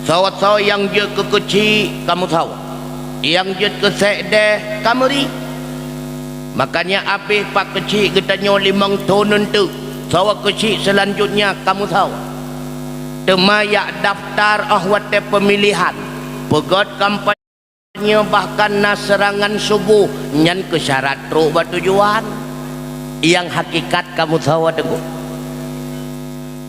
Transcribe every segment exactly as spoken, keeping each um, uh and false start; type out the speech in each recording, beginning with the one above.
Soe-soe nyang jeuet keu keuchik, kamoe soe. Nyang jeuet keu sék deh, kamoe ri. Makanya abéh pat keuchik geutanyoe limong thon eunteuk, soe keuchik seulanjutnya, kamoe soe. Teuma jak daftar óh watée peumilihan, peugét kampanye, bahkan na seurangan suboh, nyan keu syarat trok bak tujuan. Nyang hakikat kamoe soe, Teungku.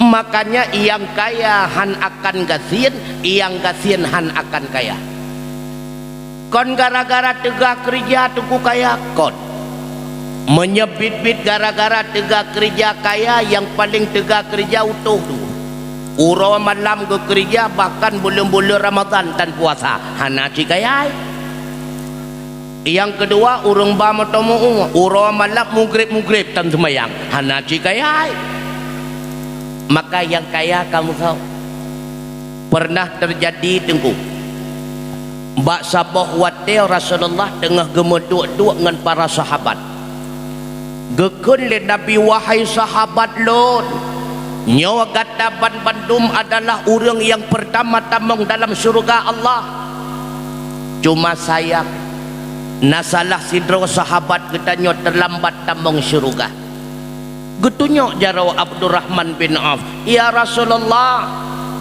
Makanya nyang kaya hán akan gasien, nyang gasien hán akan kaya. Kon gara-gara teuga keureuja Teungku kaya, kon. Meunyoe biet-biet gara-gara teuga keureuja kaya, nyang paleng teuga keureuja utôh Teungku. Uroe malam geukeureuja, bahkan buleuen-buleuen Ramadhan tan puasa, hana cit kaya. Nyang keudua, ureuëng ba moto meu-ueng, uroe malam mugreb-mugreb tan seumayang, hana cit kaya. Maka nyang kaya kamoe soe. Pernah teujadi, Teungku, bak saboh watée Rasulullah teungoh geumeuduek-duek ngon para sahabat. Geukheun lé Nabi, "Wahai sahabat lôn, nyoe gata banmandum adalah ureuëng nyang peurtama tamong dalam syeuruga Allah. Cuma sayang, na salah sidroe sahabat geutanyoe teulambat tamong syeuruga." Geutunyok jaroe Abdurrahman bin Auf, "Ya Rasulullah,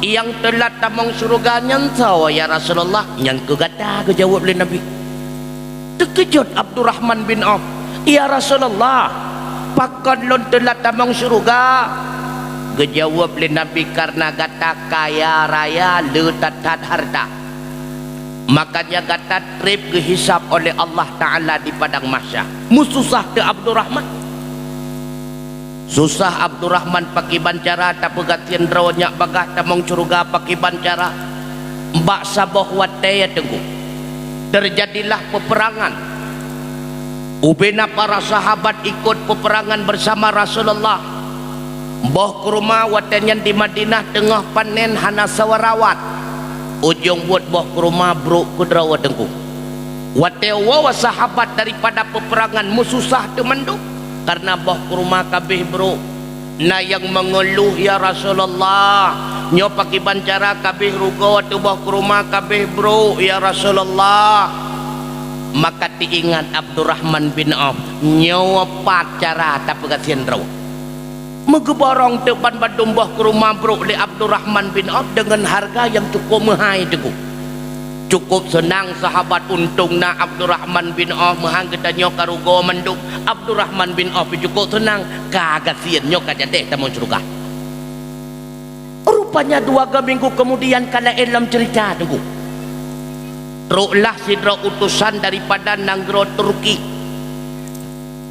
nyang teulat tamong syeuruga nyan soe, ya Rasulullah?" "Nyan keuh gata," geujaweueb lé Nabi. Teukeujot Abdurrahman bin Auf, "Ya Rasulullah, pakon lôn teulat tamong syeuruga?" Geujaweueb lé Nabi, "Kareuna gata kaya raya, le that-that hareuta. Makanya gata treb geuhisab oleh Allah Taala di padang mahsyar." Meususah teuh Abdurrahman. Susah Abdurrahman, pakriban cara tapeugasien droe nyak bagaih tamong syeuruga, pakriban cara. Bak saboh watée, ya Teungku, teujadilah peupeurangan. Ubena para sahabat ikot peupeurangan beusama Rasulullah. Boh keuruma watée nyan di Madinah teungoh panen, hana sawa rawat. Ujong buet boh keuruma brok keudroe, Teungku. Watée woe sahabat daripada peupeurangan meususah teuh mandum, kareuna boh keuruma ka abéh brok. Na nyang meungeuluh, "Ya Rasulullah, nyoe pakriban cara ka abéh rugoe teuh, boh keuruma ka abéh brok, ya Rasulullah." Maka teuingat Abdurrahman bin Auf, "Nyoe pat cara tapeugasien droe." Meugeuborong teuh banmandum boh keuruma brok lé Abdurrahman bin Auf deungon hareuga nyang cukôp meuhai, Teungku. Cukôp seunang sahabat, untông na Abdurrahman bin Auf, meuhan geutanyoe ka rugoe mandum. Abdurrahman bin Auf pih cukôp seunang, ka gasien, nyoe ka jadeh tamong syeuruga. Rupanya dua go minggu keumudian ka laén lom ceurita, Teungku. Troklah sidroe utosan daripada nanggroe Turki.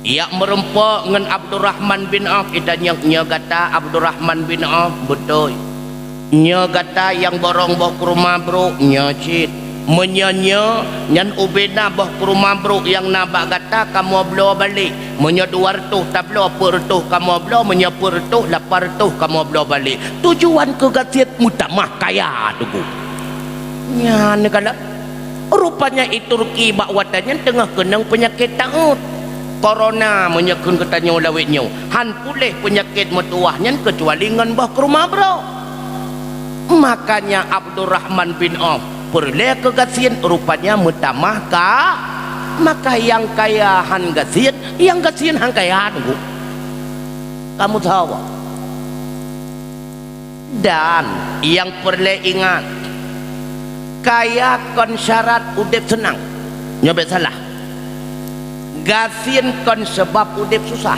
Jak meurumpok ngon Abdurrahman bin Auf, itanyong, "Nyoe gata Abdurrahman bin Auf?" "Beutôi." "Nyoe gata nyang borong boh keuruma brok?" "Nyoe cit." "Meunyoe nyoe, nyan ubena boh keuruma brok nyang na bak gata kamoe bloe balek. Meunyoe dua reutôh tabloe, peuet reutôh kamoe bloe, meunyoe peuet reutôh, lapan reutôh kamoe bloe balek. Tujuan keu gasien meutamah kaya, Teungku." Nyan galak. Rupanya i Turki bak watée nyan teungoh keunong peunyakét taôt. Corona meunyoe kheun geutanyoe lawét nyoe, hán puléh peunyakét meutuwah nyan keucuali ngon boh keuruma brok. Makanya Abdurrahman bin Auf peureulée keu gasien, rupanya meutamah ka. Maka nyang kaya hán gasien, nyang gasien hán kaya, Teungku. Kamoe sawa. Dan nyang peureulée ingat, kaya kon syarat udeb seunang. Nyoe bék salah. Gasien kon seubab udeb susah.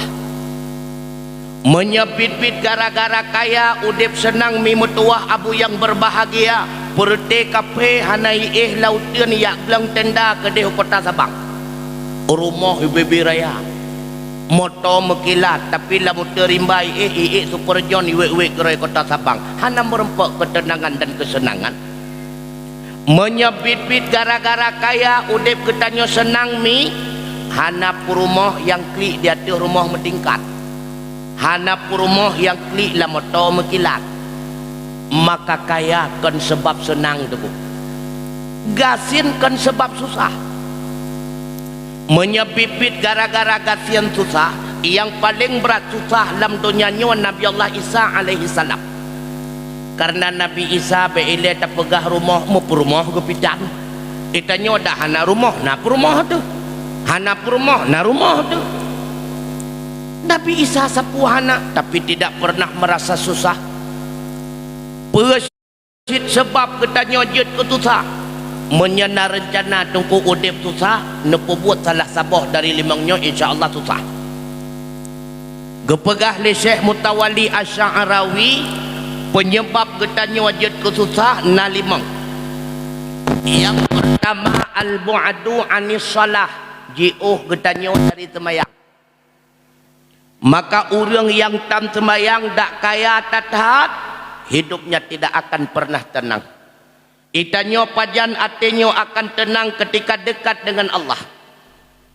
Meunyoe biet-biet gara-gara kaya udeb seunang, mi meutuwah abu nyang beubahgia, peureute kaphé hana jiéh lam uteuen, jak glöng tenda keudeh u Kota Sabang. Rumoh ibi-bi raya. Moto meukilat, tapi lam uteuen rimba jiéh, jiék Super John, jiwét-wét keudroe Kota Sabang. Hana meurumpok keuteunangan dan keuseunangan. Meunyoe biet-biet gara-gara kaya udeb geutanyoe seunang, mi, hana peurumoh nyang klik di ateueh rumoh meutingkat. Hana peurumoh nyang klik lam moto meukilat. Maka kaya kon seubab seunang, Teungku. Gasien kon seubab susah. Meunyoe biet-biet gara-gara gasien susah, nyang paleng brat susah lam donya nyoe Nabi Allah Isa alaihissalam. Karena Nabi Isa bék ilée tapeugah rumoh meupeurumoh geupitan. Geutanyoe dak hana rumoh, na peurumoh teuh. Hana peurumoh, na rumoh teuh. Nabi Isa sapeue hana, tapi tidak pernah merasa susah. Peue cit sabab geutanyoe jeuet keu susah? Meunyoe na reuncana teungku udeb susah, neupeubuet salah saboh dari limong nyoe, insya Allah susah. Geupeugah lé Syekh Mutawali Asy'arawi, peunyeubab geutanyoe jeuet keu susah na limong. Nyang peurtama, al-bu'du anis shalah, jiôh geutanyoe dari seumayang. Maka ureuëng nyang tan seumayang dak kaya that-that, hidupnya tidak akan pernah tenang. Geutanyoe pajan até nyoe akan tenang ketika dekat dengan Allah.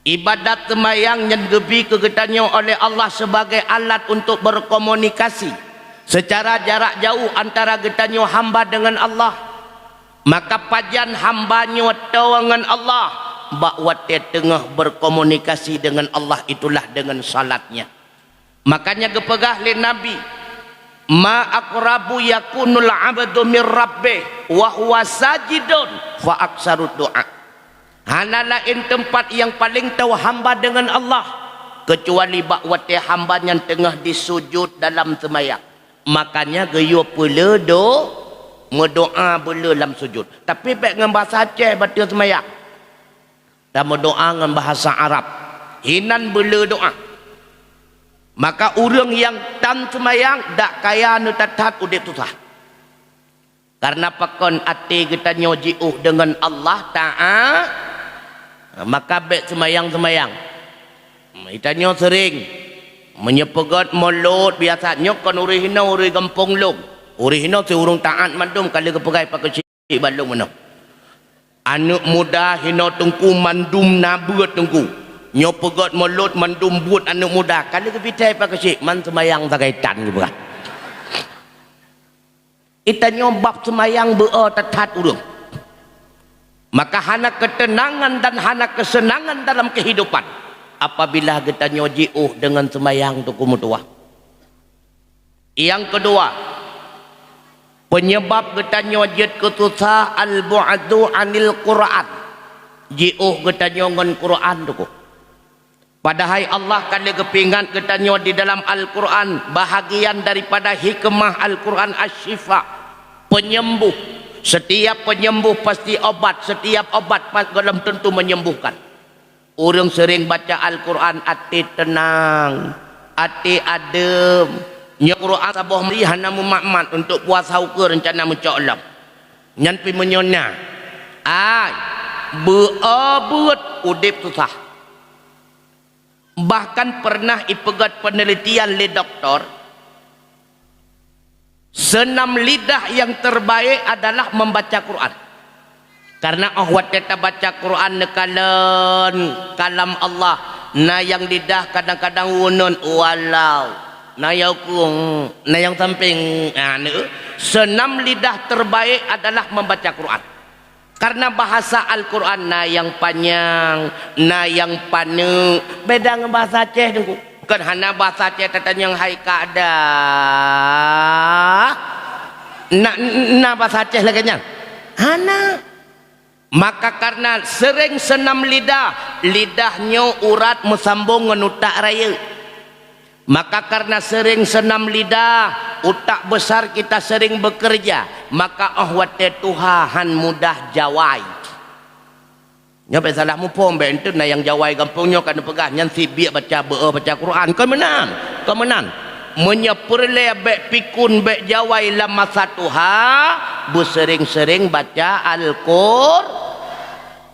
Ibadat seumayang nyan geubi keu geutanyoe oleh Allah sebagai alat untuk berkomunikasi secara jarak jauh antara geutanyoe hamba dengan Allah. Maka pajan hamba nyoe toe ngon Allah bak watée teungoh berkomunikasi dengan Allah, itulah dengan salatnya. Makanya geupeugah lé Nabi, "Ma aqrabu yakunul abdu mir rabbih wa huwa sajidun fa aksarud du'a." Hana laén teumpat nyang paleng toe hamba deungon Allah, keucuali bak watée hamba nyan teungoh disujut dalam seumayang. Makanya geuyue peuleudo, meudoá beuleu lam sujut. Tapi bék ngon bahasa Aceh bateue seumayang. Dan meudoá ngon bahasa Arab. Hinan beuleu doá. Maka ureuëng nyang tan seumayang dak kaya neuthat-that udeb susah. Karena pakon até geutanyoe jiôh deungon Allah Taala, maka bék seumayang-seumayang. Geutanyoe seuring meunyoe peugét mulod biasa nyoe kon ureuëng hinoe ureuëng gampông lom. Ureuëng hinoe si ureuëng taát mandum ka lheueh geupeugah pakon cit bak lôn meunoe. Aneuëk muda hinoe teungku mandum na buet teungku. Nyoe peugét mulod mandum buet aneuëk muda. Ka lheueh geupitée pakon cit man seumayang sagai tan geupeugah. Geutanyoe bab seumayang beu-o that-that ureuëng. Maka hana keuteunangan dan hana keuseunangan dalam keuhidupan apabila geutanyoe jiôh deungon seumayang teungku meutuwah. Nyang keudua, peunyeubab geutanyoe jeuet keu susah al-bu'du anil Qur'an. Jiôh geutanyoe ngon Qur'an teungku. Padahai Allah ka lheueh geupeuingat geutanyoe di dalam Al-Qur'an, bahagian daripada hikmah Al-Qur'an asy-syifa, penyembuh. Setiap penyembuh pasti obat, setiap obat pa-, belum tentu menyembuhkan. Ureuëng seuring baca Al-Qur'an até teunang, até adeuem. Nyoe Qur'an saboh mari hana mumat-mat untuk puasa ukeue reuncana meucok lom. Nyan pih meunyoe na, ai, beu-o buet udeb susah. Bahkan pernah ipeugét peunelitian lé doktor, seunam lidah nyang terbaik adalah membaca Quran. Karena óh watée tabaca Quran neukalon kalam Allah, na nyang lidah kadang-kadang uneun walau, na nyang kung, na nyang sampéng, ah, neu. Seunam lidah terbaik adalah membaca Quran. Karena bahasa Al-Quran na nyang panyang, na nyang paneuk. Beda ngon bahasa Aceh teungku. Kon hana bahasa Aceh tatanyong hai ka ada. Na, na bahasa Aceh lagée nyan. Hana. Maka karena sering seunam lidah, lidah nyoe urat meusambong ngon utak rayeuk. Maka karena sering seunam lidah, utak besar kita sering bekerja, maka óh watée tuha han mudah jawai. Nyoe bék salah muphom, bék enteuk na nyang jawai gampông nyoe ka neupeugah nyan sibiek baca beu-o baca Quran. Kon meunan, kon meunan. Meunyoe peureulée bék pikun bék jawai lam masa tuha, beuseuring-seuring baca Al-Qur.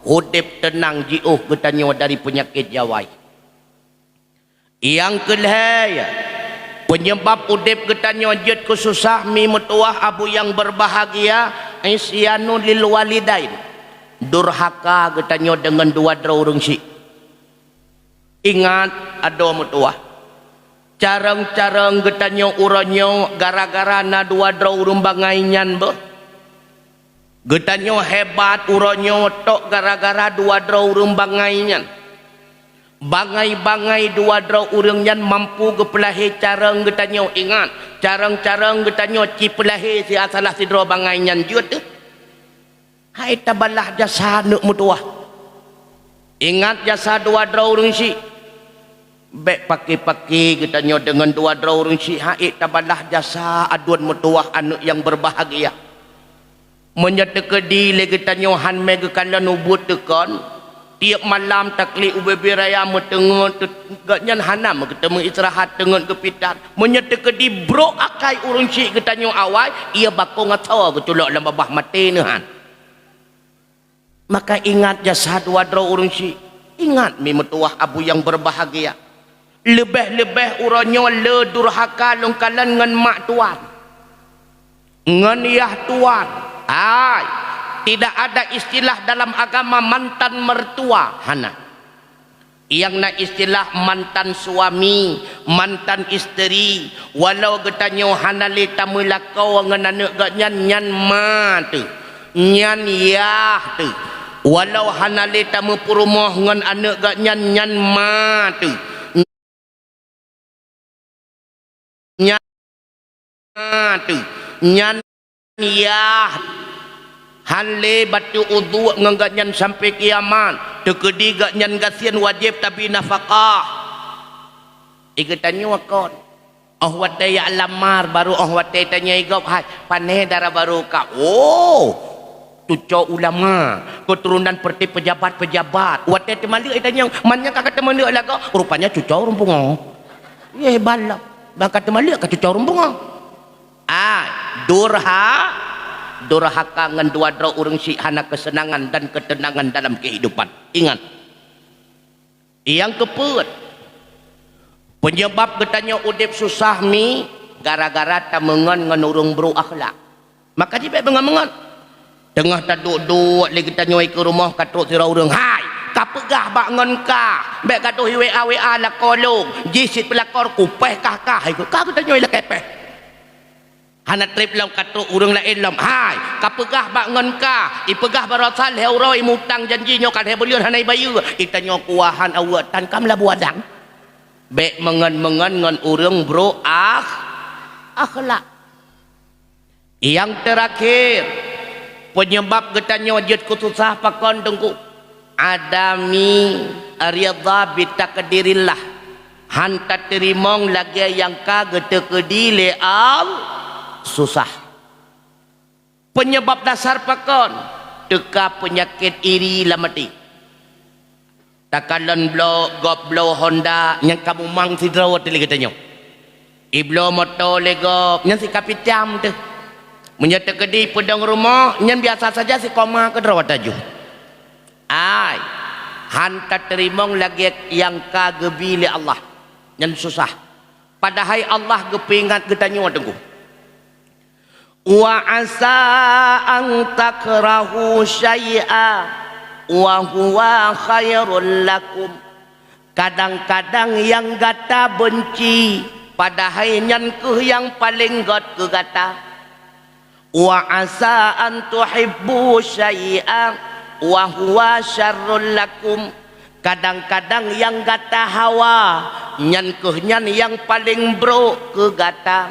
Udeb teunang jiôh geutanyoe dari peunyakét jawai. Nyang keulhée, peunyeubab udeb geutanyoe jeuet keu susah mi meutuwah abu nyang beurbahagia, isyanu lil walidain. Durhaka geutanyoe deungon dua droe ureuëng syik. Ingat, adoe meutuwah. Carông-carông geutanyoe uroe nyoe gara-gara na dua droe ureuëng bangai nyan beuh. Geutanyoe hebat uroe nyoe tok gara-gara dua droe ureuëng bangai nyan. Bangai-bangai dua droe ureuëng nyan mampu geupeulahé carông geutanyoe. Ingat, Carông-carông geutanyoe ci peulahé si salah sidroe bangai nyan jeuet teuh. Hai tabalah jasa aneuk meutuwah. Ingat jasa dua droe ureuëng syik. Bék paké-paké geutanyoe deungon dua droe ureuëng syik, hai tabalah jasa aduen meutuwah aneuk nyang beubahgia. Meunyoe teukeudi lé geutanyoe han mé geukalon ubeuet teukon, tieb malam taklik ubé-bé raya meuteungeut, gobnyan hana meugeuteumeue istirahat teungeut geupitan. Meunyoe teukeudi brok akai ureuëng syik geutanyoe awai, ia bakong asoe geuculok lam babah maté neuhan. Maka ingat jasa dua droe ureuëng syik, ingat mi meutuwah abu nyang beubahgia. Leubeh-leubeh uroe nyoe le durhaka lôn kalon ngon mak tuan, ngon yah tuan. Hai, tidak ada istilah dalam agama mantan mertua, hana. Nyang na istilah mantan suami, mantan isteri, walau geutanyoe hana lé tameulakoe ngon aneuk gobnyan, nyan ma teuh, nyan yah teuh. Walau hana lé tameupeurumoh ngon aneuk gobnyan, nyan ma teuh. Nyan teuh, nyan yah. Han lé bateue udhu ngon gobnyan sampai kiamat. Teukeudi gobnyan gasien wajéb tabri nafakah. Di geutanyoe kon. Óh watée jak lamar, baru óh watée tanyong gob, "Hai, pané dara barô ka?" "Oh, cuco ulama, keturunan seperti pejabat-pejabat." Watée teumaleuek tanyong, "Man nyan ka teumaleuek lagoe?" "Rupanya cuco ureuëng pungo." Yeh, balap. Baka teumaleuek ka cuco ureuëng pungo. Ah, durha-, durhaka ngon dua droe ureuëng syik hana kesenangan dan ketenangan dalam kehidupan. Ingat. Nyang keupeuet, peunyeubab geutanyoe udeb susah mi gara-gara tameungon ngon ureuëng brok akhlak. Maka jih bék beungon-beungon. Teungoh taduek-duek lé geutanyoe i keu rumoh ka trok sidroe ureuëng, "Hai, kapeugah bak ngon kah, bék gadôh i W A-W A lakoe lôn, jih cit peulakor kupéh kah-kah," ka geutanyoe lakée péh. Hana treb lom ka trok ureuëng laén lom, "Hai, kapeugah bak ngon kah, ipeugah baroesa lhée uroe imutang janji nyoe ka lhée buleuen hana ibayeue, itanyoe kuahan aweuek tan ka meulabu adang." Bék meungon-meungon ngon ureuëng brok akh-, akhlak. Nyang teurakhé, peunyeubab geutanyoe jeuet keu susah pakon Teungku? Adami ridha bitakdirillah, han tateurimong lagée nyang ka geuteukeudi lé Al-, susah. Peunyeubab dasar pakon teuka peunyakét iri lam até? Takalon bloe gob bloe Honda nyang ka mumang sidroe teuh lé geutanyoe. Ibloe moto lé gob nyan sikapitam teuh. Meunyoe teukeudi peudong rumoh nyan biasa saja sikoma keudroe taju. Ai, han tateurimong lagée nyang ka geubi lé Allah. Nyan susah. Padahai Allah geupeuingat geutanyoe Teungku. Wa asa an takrahu syai'a wa huwa khairul lakum. Kadang-kadang nyang gata beunci, padahai nyan kheueh nyang paleng gét keu gata. Wa asa an tuhibbu syai'a wa huwa syarrul lakum. Kadang-kadang nyang gata hawa, nyan kheueh nyan nyang paleng brok keu gata.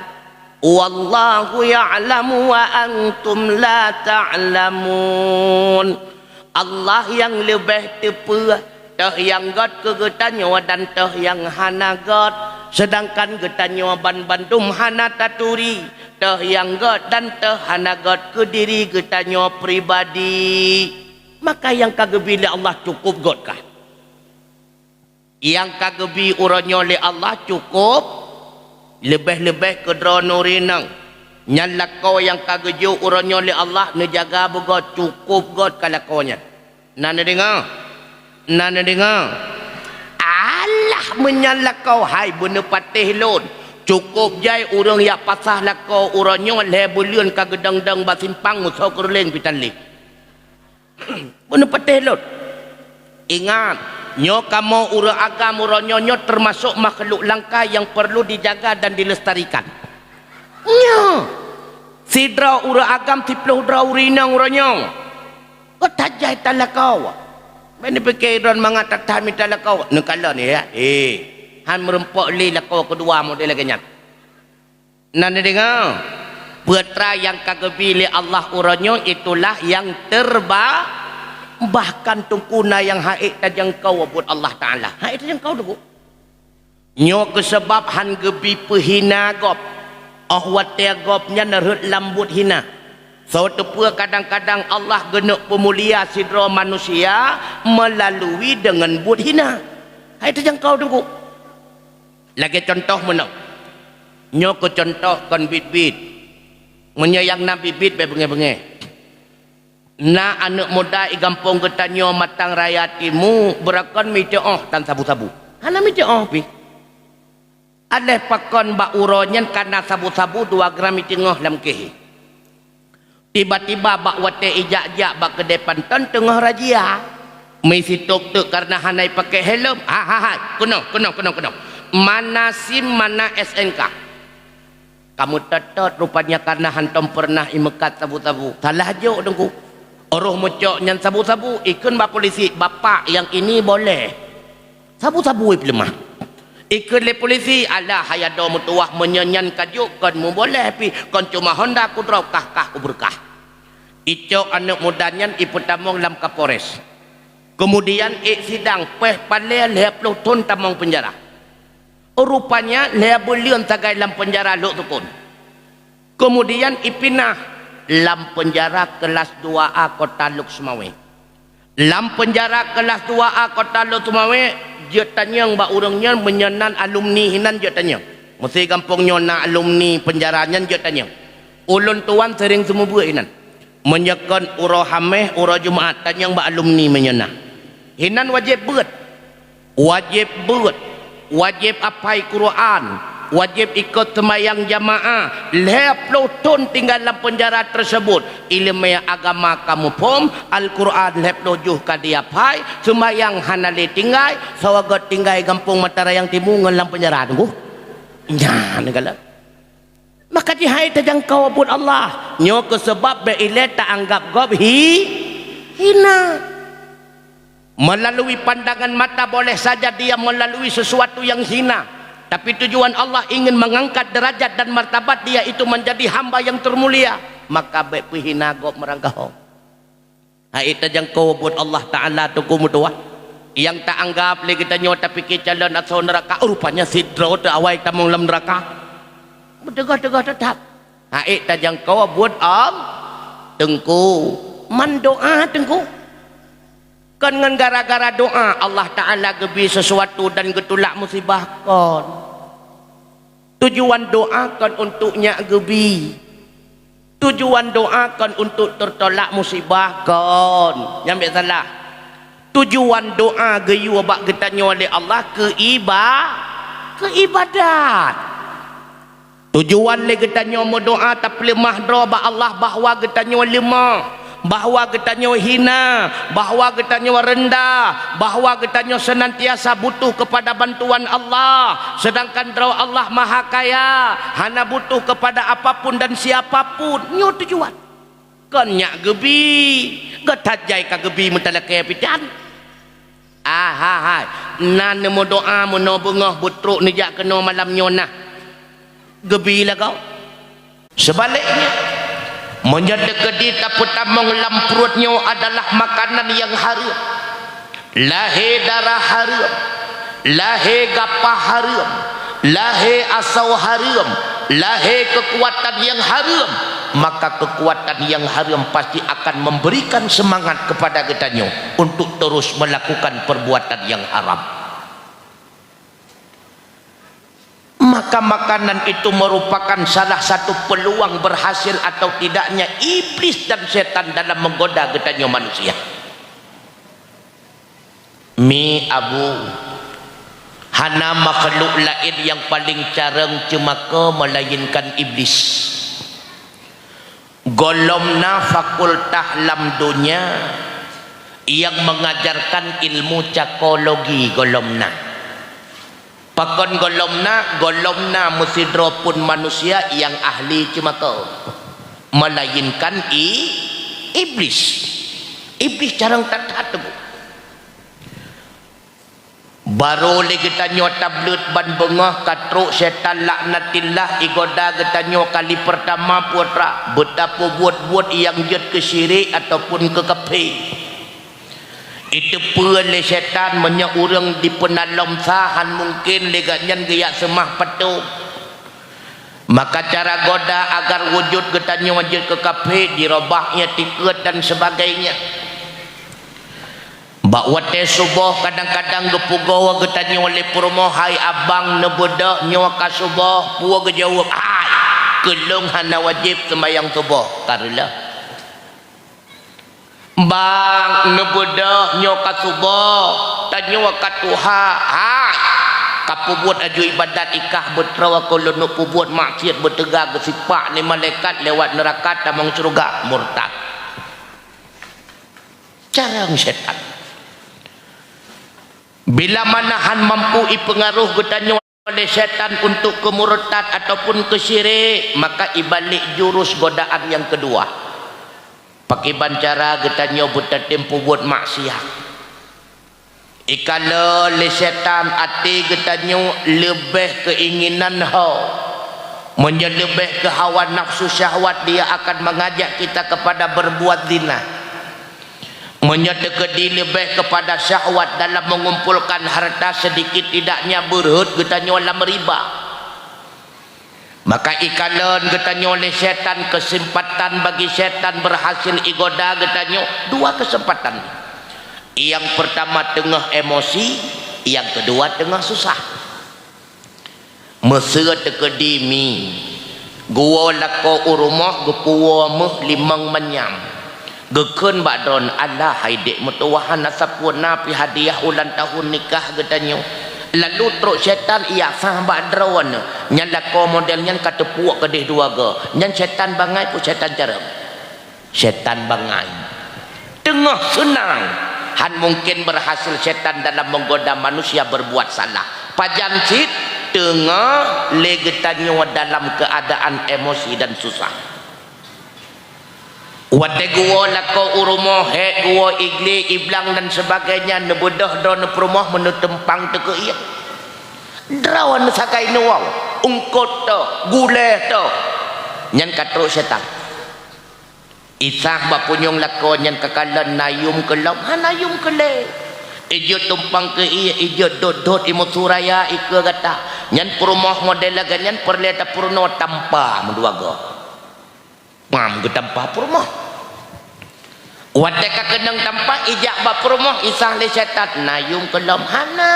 Wallahu ya'lamu wa antum la ta'lamun. Allah nyang leubeh teupeue, toh nyang gét keu geutanyoe dan toh nyang hana gét, seudangkan geutanyoe banmandum hana taturi, toh nyang gét dan toh hana gét keu diri geutanyoe pribadi. Maka nyang ka geubi lé Allah cukôp gét kah? Nyang ka geubi uroe nyoe lé Allah cukôp, leubeh-leubeh keu droeneuh ureuëng inong. Nyan lakoe nyang ka geujok uroe nyoe lé Allah neujaga beugét, cukôp gét ka lakoe nyan. Na neudeungoe? Na neudeungoe? Alah meunyan lakoe hai beuneupatéh lôn. Cukôp jai ureuëng jak pasah lakoe uroe nyoe lhée buleuen ka geudong-dong bak simpang meusoe keureuléng pih tan lé. Beuneupatéh lôn. Ingat, nyoe kamoe ureuëng agam uroe nyoe, nyoe teumasok makhluk langka nyang peurlu dijaga dan dilestarikan. Nyoe, sidroe ureuëng agam siplôh droe ureuëng inong uroe nyoe. Gét that jai talakoe. Bék neupike droe mangat that-that mita lakoe. Neukalon ya, eh, han meurumpok lé lakoe keudua model lagée nyan. Na neudeungoe, peue atra nyang ka geubi lé Allah uroe nyoe, itulah nyang terba-, bahkan teungku na nyang han ék tajangkau buet Allah Taala. Han ék tajangkau teungku. Nyoe keuh sabab han geubi peuhina gob, óh watée gob nyan rhot lam buet hina. Soe teupeue kadang-kadang Allah geuneuk peumulia sidroe manusia meulalu deungon buet hina. Han ék tajangkau teungku. Lagée cuntoh meunoe. Nyoe keuh cuntoh kon biet-biet. Meunyoe nyang na biet-biet bék beungéh-beungéh. Na aneuëk muda i gampông geutanyoe Matang Raya Timu, beurakon meutu'oh tan sabu-sabu. Hana meutu'oh pih. Aléh pakon bak uroe nyan ka na sabu-sabu dua gram i teungoh lam kéh. Tiba-tiba bak watée ijak-jak bak keudée panton teungoh razia. Meusitôb teuk kareuna hana ipaké helm. Ha, ha, ha. Keunoe, keunoe, keunoe, keunoe. Mana SIM, mana SNK? Kamoe tot-tot rupanya kareuna hantom peureunah imeukat sabu-sabu. Salah jok teungku. Roh meucok nyan sabu-sabu, ikheun bak polisi, "Bapak, yang ini boleh." Sabu-sabu ipeuleumah. Ikheun lé polisi, "Alah, hai adoe meutuwah, meunyoe nyan ka jok kon muboleh pih, kon cuma honda kudrob kah-kah ubeureukah." Icok aneuëk muda nyan ipeutamong lam Kapolres. Keumudian ék sidang péh palée lhée ploh thon tamong peunjara. Rupanya lhée buleuen sagai lam peunjara lhok sukon. Keumudian ipinah lam peunjara keulas dua A kota Lhokseumawe. Lam peunjara keulas dua A kota Lhokseumawe, jeuet tanyong bak ureuëng nyan meunyoe nan alumni hinan jeuet tanyong. Meusé gampông nyoe na alumni peunjara nyan jeuet tanyong. Ulôn tuan seuring seumeubeuet hinan. Meunyoe kon uroe Hameh, uroe Jumat, tanyong bak alumni meunyoe na. Hinan wajéb beuet. Wajéb beuet, wajéb apai Quran, wajéb ikot seumayang jamaah, lhée ploh thon tinggai lam peunjara teuseubot, iéleumé agama ka muphom, Al-Quran lhée ploh juh ka jiapai, seumayang hana lé tinggai, sawagot tinggai gampông Matarayang Timu ngon lam peunjara teungku. Nyan galak. Maka jih hai tajangkau buet Allah. Nyoe keuh sabab bék ilée taanggab gob hi-, hina. Melalui pandangan mata boleh saja dia melalui sesuatu yang hina, tapi tujuan Allah ingin mengangkat derajat dan martabat dia itu menjadi hamba yang termulia, maka bék peuhina gob meurangkaho. Hai tajangkau buet Allah Taala teungku meutuwah. Nyang taanggab lé geutanyoe tapike calon asoe neuraka, rupanya sidroe teuh awai tamong lam neuraka. Beuteugoh-teugoh teutap. Hai tajangkau buet Allah teungku. Man doá teungku. Kon ngon gara-gara doá Allah Taala geubi sesuatu dan geutulak musibah kon. Tujuan doá kon untuk nyak geubi. Tujuan doá kon untuk teutolak musibah kon. Nyang bék salah. Tujuan doá geuyue bak geutanyoe lé Allah keu iba-, keu ibadat. Tujuan lé geutanyoe meudoá tapeuleumah droe bak Allah bahwa geutanyoe leumah. Bahwa geutanyoe hina, bahwa geutanyoe reundah, bahwa geutanyoe seunantiasa butuh keupada bantuan Allah, seudangkan droe Allah Maha Kaya, hana butuh keupada apapun dan siapapun. Nyoe tujuan. Kon nyak geubi, geutajai ka geubi meutalakée pitan. Ahai, na neumeudoá meunoe beungoh beutrok neujak keunoe malam nyoe nah. Geubi lagoe. Seubaliknya, meunyoe teukeudi tapeutamong lam pruet nyoe adalah makanan nyang hareuem, lahé darah hareuem, lahé gapah hareuem, lahé asoe hareuem, lahé keukuatan nyang hareuem, maka keukuatan nyang hareuem pasti akan memberikan seumangat keupada geutanyoe untuk terus meulakukan peurbuatan nyang haram. Maka makanan itu merupakan salah satu peluang berhasil atau tidaknya iblis dan setan dalam menggoda geutanyoe manusia. Mi abu, hana makhluk laén nyang paleng carông ceumako melainkan iblis. Gohlom na fakultas lam donya nyang mengajarkan ilmu cakologi gohlom na. Pakon gohlom na? Gohlom na meusidroe phon manusia nyang ahli ceumako, melainkan i-, iblis. Iblis carông that-that teungku. Barô lé geutanyoe tableuet ban beungoh ka trok syetan laknatillah igoda geutanyoe kali peurtama putra beutapeubuet-buet nyang jeuet keu syirik ataupun keu kafé. Iteupeue lé syetan meunyoe ureuëng dipeunalom sa han mungken lé gobnyan geujak seumah patong. Maka cara goda agar wujud geutanyoe jeuet keu kafé, jirobah itikeuet dan sebagainya. Bak watée suboh kadang-kadang geupeugoe geutanyoe lé peurumoh, "Hai abang, neubeudôh nyoe ka suboh." Peue geujaweueb, "Hai, keu lôn hana wajéb seumayang suboh, ka reuloh." "Bang, neubeudôh nyoe ka suboh, tanyoe ka tuha." "Hai, ka peubuet aju ibadat ikah beutreue keu lôn neuk peubuet maksiat beuteuga geusipak lé malaikat lewat neuraka tamong syeuruga." Murtad. Carông syetan. Bila mana han mampu ipeungaroh geutanyoe lé syetan untuk keu murtad ataupun keu syirik, maka ibalék jurus godaan nyang keudua. Pakriban cara geutanyoe beutatem peubuet maksiat? Ikalon lé syetan até geutanyoe leubeh keuinginan ho. Meunyoe leubeh keu hawa nafsu syahwat, dia akan mengajak kita kepada berbuat zina. Meunyoe teukeudi leubeh kepada syahwat dalam mengumpulkan harta, sedikit tidaknya beureuhot geutanyoe lam riba. Maka ikalon geutanyoe lé syetan, keuseumpatan bagi syetan beurhasil igoda geutanyoe dua keuseumpatan. Nyang peurtama teungoh emosi, nyang keudua teungoh susah. Meuseu teukeudi mi, geuwoe lakoe u rumoh geupuwoe méuh limong manyam. Geukheun bak droeneuh, "Alah hai dék meutuwah, hana sapeue na pih hadiah ulang tahun nikah geutanyoe." Lalu trok syetan jak sah bak droeneuh. Nyan lakoe model nyan ka teupuek keudeh dua goe. Nyan syetan bangai peue syetan carông? Syetan bangai. Teungoh seunang, han mungken beurhasil syetan dalam meugoda manusia berbuat salah. Pajan cit teungoh lé geutanyoe dalam keuadaan emosi dan susah. Watée geuwoe lakoe u rumoh, hék geuwoe iglé, iblang dan sebagainya, neubeudôh droeneuh peurumoh meuneuteumpang teukeuyeueng. Droeneuh sagai neuwoe, eungkot toh, gulée toh. Nyan ka trok syetan. Isah bak punyueng lakoe nyan ka kalon na yum keu lom, hana yum keu lé. Ijeuet tumpang keu ié, ijeuet dot-dot imeusu raya ikeue gata. Nyan peurumoh model lagée nyan peureulée tapeurunoe tampa meudua goe. Pam geutampa peurumoh. Watée ka keunong tampa, ijak bak peurumoh, isah lé syetan, na yum keu lom, hana.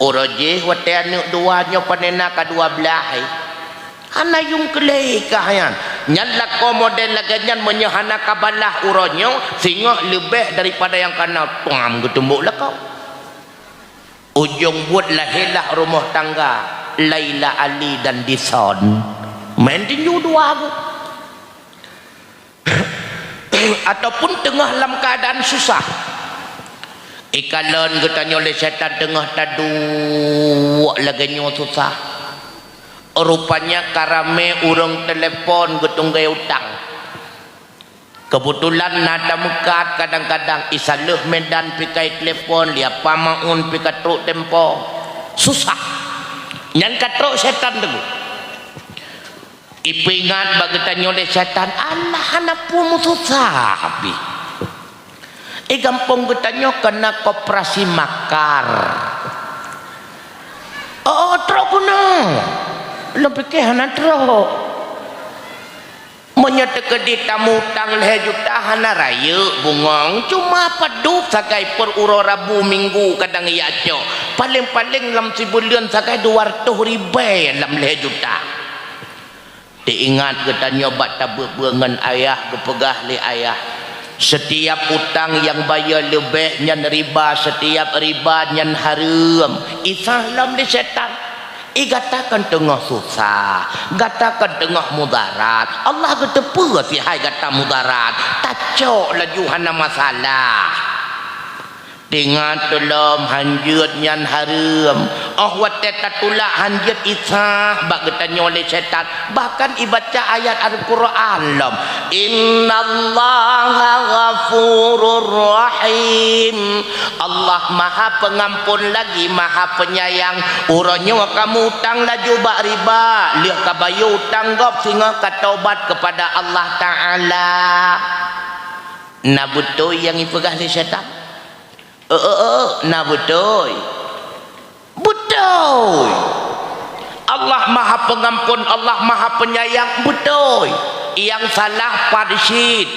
Uroe jih watée aneuëk dua nyoe panena ka dua blaih hai. Hana yum keu lé kah nyan. Nyan lakoe model lagée nyan meunyoe hana ka balaih uroe nyoe, singoh leubeh daripada nyang kana, pam geutumbok lakoe. Ujong buet lahé lah rumoh tangga Laila Ali dan Dison. Meu'en tinju dua goe. Ataupun teungoh lam keuadaan susah. Ikalon geutanyoe lé syetan teungoh taduek lagée nyoe susah. Rupanya ka ramé ureuëng telepon geutunggée utang. Keubeutulan na tameukat kadang-kadang, isa lheueh Medan pih ka itelepon, Lia Pamaun pih ka trok tempo. Susah. Nyan ka trok syetan teungoh. Ipeuingat bak geutanyoe lé syetan, alah hana peue meususah pih. Eh, gampông geutanyoe keunan koperasi makar. Oh, trok keunoe. Lôn pike hana trok. Meunyoe teukeudi tamutang lhée juta hana rayeuk bungong, cuma padub sagai per uroe Rabu Minggu kadang jak cok. Paleng-paleng lam sibuleuen sagai dua reutôh ribée lam lhée juta. Teuingat geutanyoe bak tabeuet-beuet ngon ayah, geupeugah lé ayah, "Setiap utang nyang bayeue leubeh nyan riba, setiap riba nyan hareuem." Isah lom lé syetan. I gata kan teungoh susah, gata kan teungoh mudarat. Allah geuteupeue sihai gata mudarat, tacok laju hana masalah. Teuingat tulom hanjeuet nyan hareuem. Oh watée tatulak hanjeuet isah bak geutanyoe lé syetan. Bahkan ibaca ayat Al-Quran lom. Innallaha Ghafurur Rahim. Allah Maha Pengampun lagi Maha Penyayang. Uroe nyoe kamu utang laju bak riba, lheueh kabayeue utang gob singoh katobat kepada Allah Taala. Na beutôi nyang ipeugah lé syaitan? Eh, eh, eh, na beutôi. Beutôi. Allah Maha Pengampun, Allah Maha Penyayang, beutôi. Nyang salah pat cit,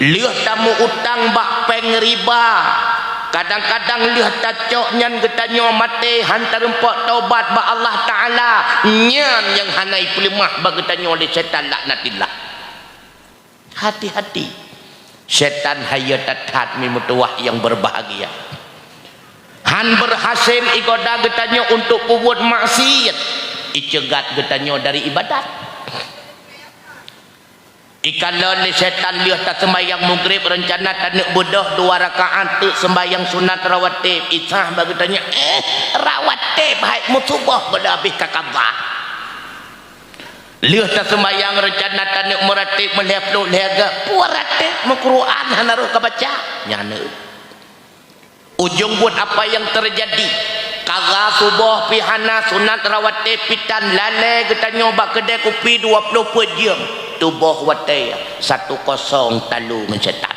lheueh tameuutang bak péng riba. Kadang-kadang lheueh tacok nyan geutanyoe maté han tareumpok tobat bak Allah Taala. Nyan nyang hana ipeuleumah bak geutanyoe lé syaitan, laknatillah. Hati-hati. Syaitan hayeu that-that mi meutuwah nyang berbahagia. Han berhasil igoda geutanyoe untuk peubuet maksiat, iceugat geutanyoe dari ibadat. Ikalon lé syaitan lheueh taseumbahyang Maghrib, rencana taneuk beudôh dua rakaat teuk seumbahyang sunat rawatib, Isya bak geutanyoe, eh, rawatib hai meusuboh goh lheueh habéh ka qadha. Lheueh taseumbahyang rencana taneuk meuratib meulhèe ploh lhèe gak, peue ratib meuquran hana roh ka baca. Nyan. Ujong buet apa nyang teujadi? Qadha suboh pih hana, sunat rawatib pih tan, lalée geutanyoe bak keudè kupi dua ploh peuet jeuem. Tuboh watée satu kosong talu ngon syaitan.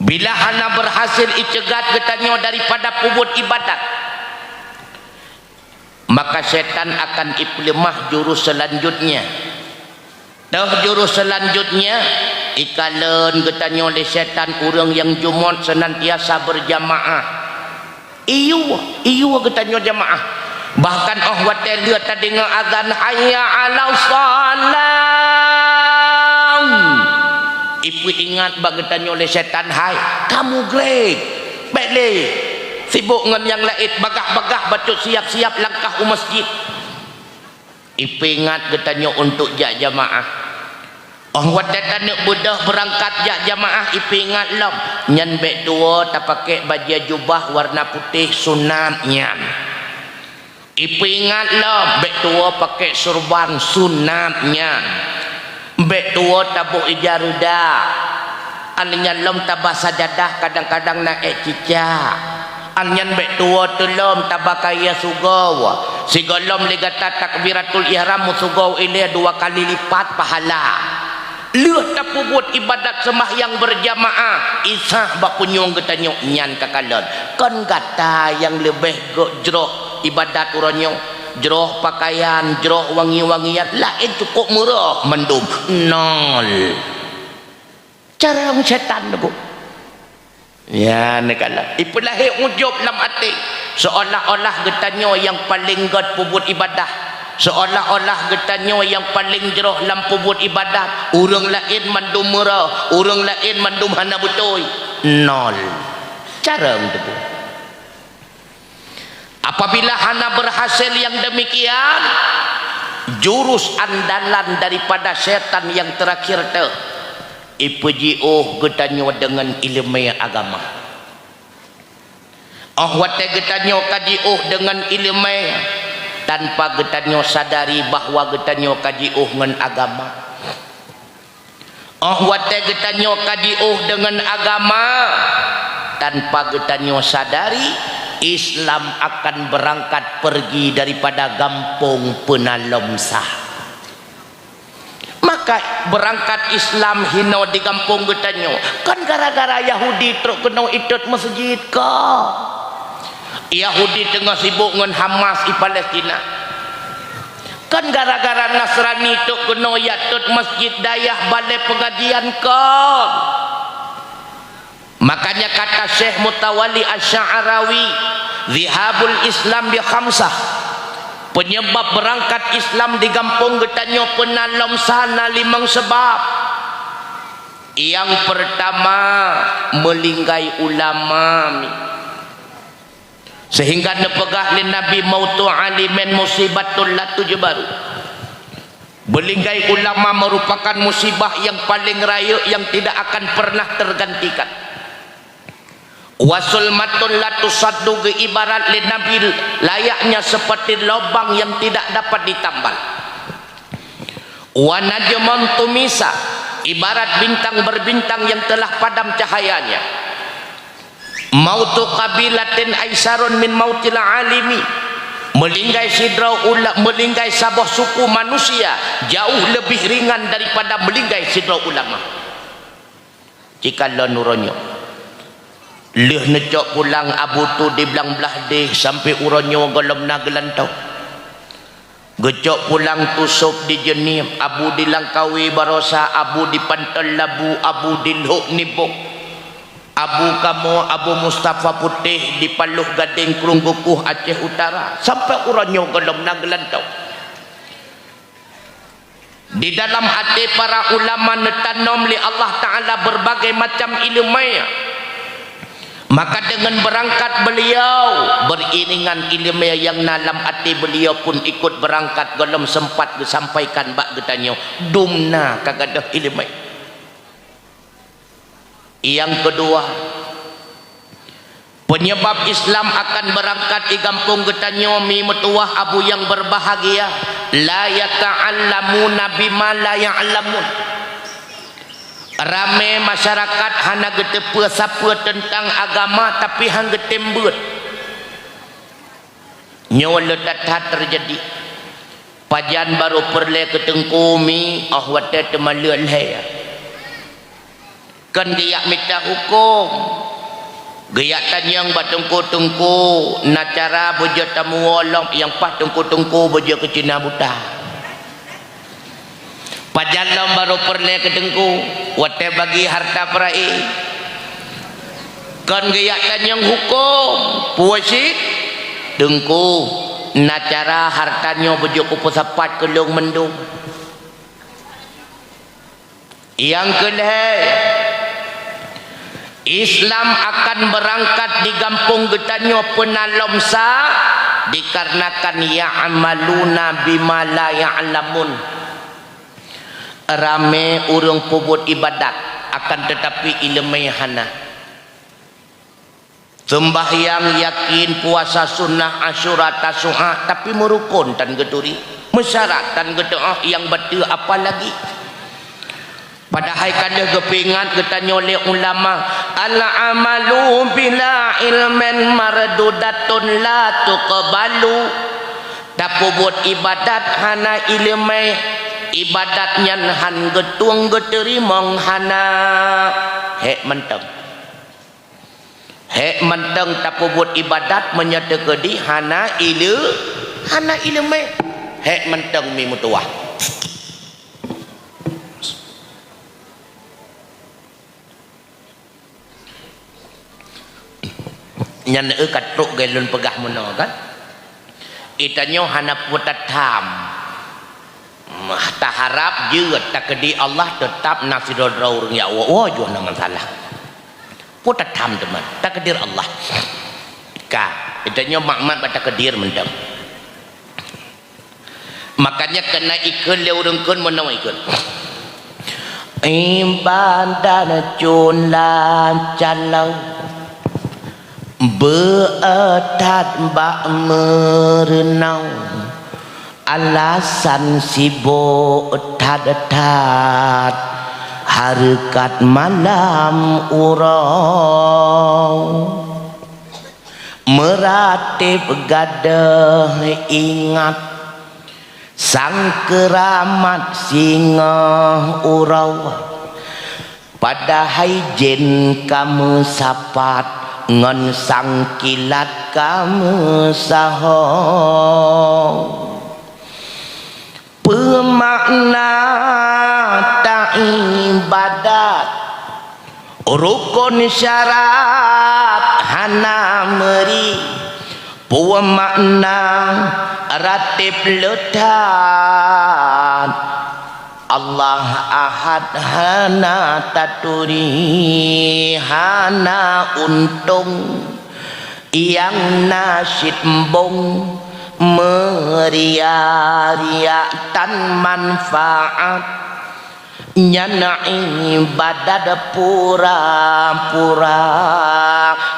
Bila hana berhasil iceugat geutanyoe daripada peubuet ibadat, maka syaitan akan ipeuleumah jurus selanjutnya. Toh jurus selanjutnya, ikalon geutanyoe lé syaitan ureuëng nyang jumôt senantiasa berjamaah. Iyue, iyue geutanyoe jamaah. Bahkan óh watée lheueh tadeungoe azan, "Hayya 'alas shalah!" Ipeuingat bak geutanyoe lé syaitan, "Hai, kamu grek! Bék lé sibok ngon nyang laén, bagah-bagah bacut siap-siap langkah u masjid." Ipeuingat geutanyoe untuk jak jamaah. Óh watée taneuk beudôh beurangkat jak jamaah, ipeuingat lom, nyan bék tuwoe tapaké bajée jubah warna putéh, sunat nyan. Ipeuingat lom, bék tuwoe paké surban, sunat nyan. Bék tuwoe taboh ija reuda. An nyan lom taba sajadah, kadang-kadang na ék cicak. An nyan bék tuwoe teulom taba kayée sugoe. Sigohlom lé gata takbiratul ihram meusugoe ilée dua kali lipat pahala. Lheueh tapeubuet ibadat seumahyang beurjamaah, Isya bak punyueng geutanyoe nyan ka kalon. Kon gata nyang leubeh gét jroh ibadat uroe nyoe, jroh pakaian, jroh wangi-wangian, laén cukôp meuroh mandum. Nol. Carông syaitan teungku. Ya, neukalon. Ipeulahé ujub lam até. Seolah-olah geutanyoe nyang paleng gét peubuet ibadah. Seolah-olah geutanyoe nyang paleng jroh lam peubuet ibadah. Ureuëng laén mandum meuroh, ureuëng laén mandum hana beutôi. Nol. Carông teungku. Apabila hana berhasil yang demikian, jurus andalan daripada syaitan yang terakhir teuh, ipeujiôh geutanyoe deungon iéleumé agama. Óh watée geutanyoe ka jiôh deungon iéleumé, tanpa geutanyoe sadari bahwa geutanyoe ka jiôh ngon agama. Óh watée geutanyoe ka jiôh deungon agama, tanpa geutanyoe sadari, Islam akan beurangkat peurgi daripada gampông Peunalom Sa. Maka beurangkat Islam hinoe di gampông geutanyoe, kon gara-gara Yahudi trok keunoe itot meuseujid ka. Yahudi teungoh sibok ngon Hamas i Palestina. Kon gara-gara Nasrani trok keunoe jak tot masjid dayah balée peungajian kon. Makanya kata Syekh Mutawali Asy-Sya'rawi, "Zihabul Islam bi khamsah." Penyebab beurangkat Islam di gampông geutanyoe Peunalom Sa na limong sabab. Nyang peurtama, meulinggai ulama. Seuhingga neupeugah lé Nabi, "Mautu alimin musibatun la tujbaru." Beulinggai ulama meurupakan musibah nyang paleng rayeuk nyang tidak akan pernah tergantikan. "Wa zulmatun la tusaddu," geuibarat lé Nabi layaknya seperti lubang yang tidak dapat ditambal. "Wa najmun tumisa," Ibarat bintang berbintang yang telah padam cahayanya. Mautu qabilatin aisarun min mautil alimi. Meulinggai sidroe ula-, meulinggai saboh suku manusia jauh leubeh ringan daripada meulinggai sidroe ulama. Cikalon uroe nyoe. Lheueh neucok pulang Abu Tu di Blang Blahdeh sampoe uroe nyoe gohlom na geulantoe. Geucok pulang Tu Sop di Jeunieb, Abu di Langkawi Barosa, Abu di Panton Labu, Abu di Lhok Nibong, Abu kamoe, Abu Mustafa Putéh di Paloh Gadeng, Krueng Geukueh, Aceh Utara, sampoe uroe nyoe gohlom na geulantoe. Di dalam até para ulama neutanom lé Allah Ta'ala berbagai macam ileumèe. Maka deungon beurangkat beuliau, beriringan ileumèe nyang na lam até beuliau pun ikot beurangkat, gohlom seumpat geusampaikan bak geutanyoe, dum na ka gadôh ileumèe. Nyang keudua, penyebab Islam akan beurangkat di gampông geutanyoe, mi meutuwah Abu nyang berbahagia, la yata'allamuna bima la ya'lamun. Ramé masyarakat hana geuteupeue sapeue teuntang agama, tapi han geutem beuet. Nyoe le that-that teujadi. Pajan barô peureulèe keu teungku mi, 'oh watèe teuma lheueh lhèe. Kon geujak mita hukôm. Geujak tanyong bak teungku-teungku, na cara beujeuet tamuwoe lom nyang paih teungku-teungku beujeuet keu Cina buta. Pajan lom barô peureulèe keu teungku, watèe bagi harta peurayeuk. Kon geujak tanyong hukôm, peue cit? Teungku, na cara harta nyoe beujeuet kupeusapat keu lôn mandum. Nyang keulhèe, Islam akan beurangkat di gampông geutanyoe peuna lom sa, dikarenakan ya'maluna bima la ya'lamun. Ramé ureuëng peubuet iébadat, akan teutapi iéleumé hana. Seumbahyang, yakin, puasa sunnah, Asyura, Tasu'a, tapi meurukon tan geuturi, meusyarat tan geuteu'oh nyang bateue apalagi. Padahai ka lheueh geupeuingat geutanyoe lé ulama, "Al-amalu bila ilmin mardudatun la tuqbalu." Tapeubuet iébadat hana iéleumé, iébadat nyan han geutueng geuteurimong hana. Hék mantong. Hék mantong tapeubuet iébadat meunyoe teukeudi hana iéle-, hana iéleumé. Hék mantong mi meutuwah. Nyan eu ka trok geuh lôn peugah meunoe kan? Geutanyoe hana peue tatham. Mah, taharab jeuet takeudi Allah teutap na sidroe-droe ureuëng jak woe-woe jih na masalah. Peue tatham teuma, takdir Allah. Ka, geutanyoe makmat bak takdir mantong. Makanya keuneuk ikheun lé ureuëng kheun meunoe ikheun. Iébadat cula caloe beuet that bak meureunong, alasan sibok that-that hareukat malam uroe. Meuratéb gadôh ingat sang keuramat singoh uroe, padahai jén ka meusapat ngon sang kilat ka meusaho. Peue makna taiébadat? Rukon syarat hana meuri. Peue makna ratéb le that? Allah Ahad hana taturi, hana untông. Nyang na cit embong meuria-ria tan manfaat, nyan iébadat pura-pura,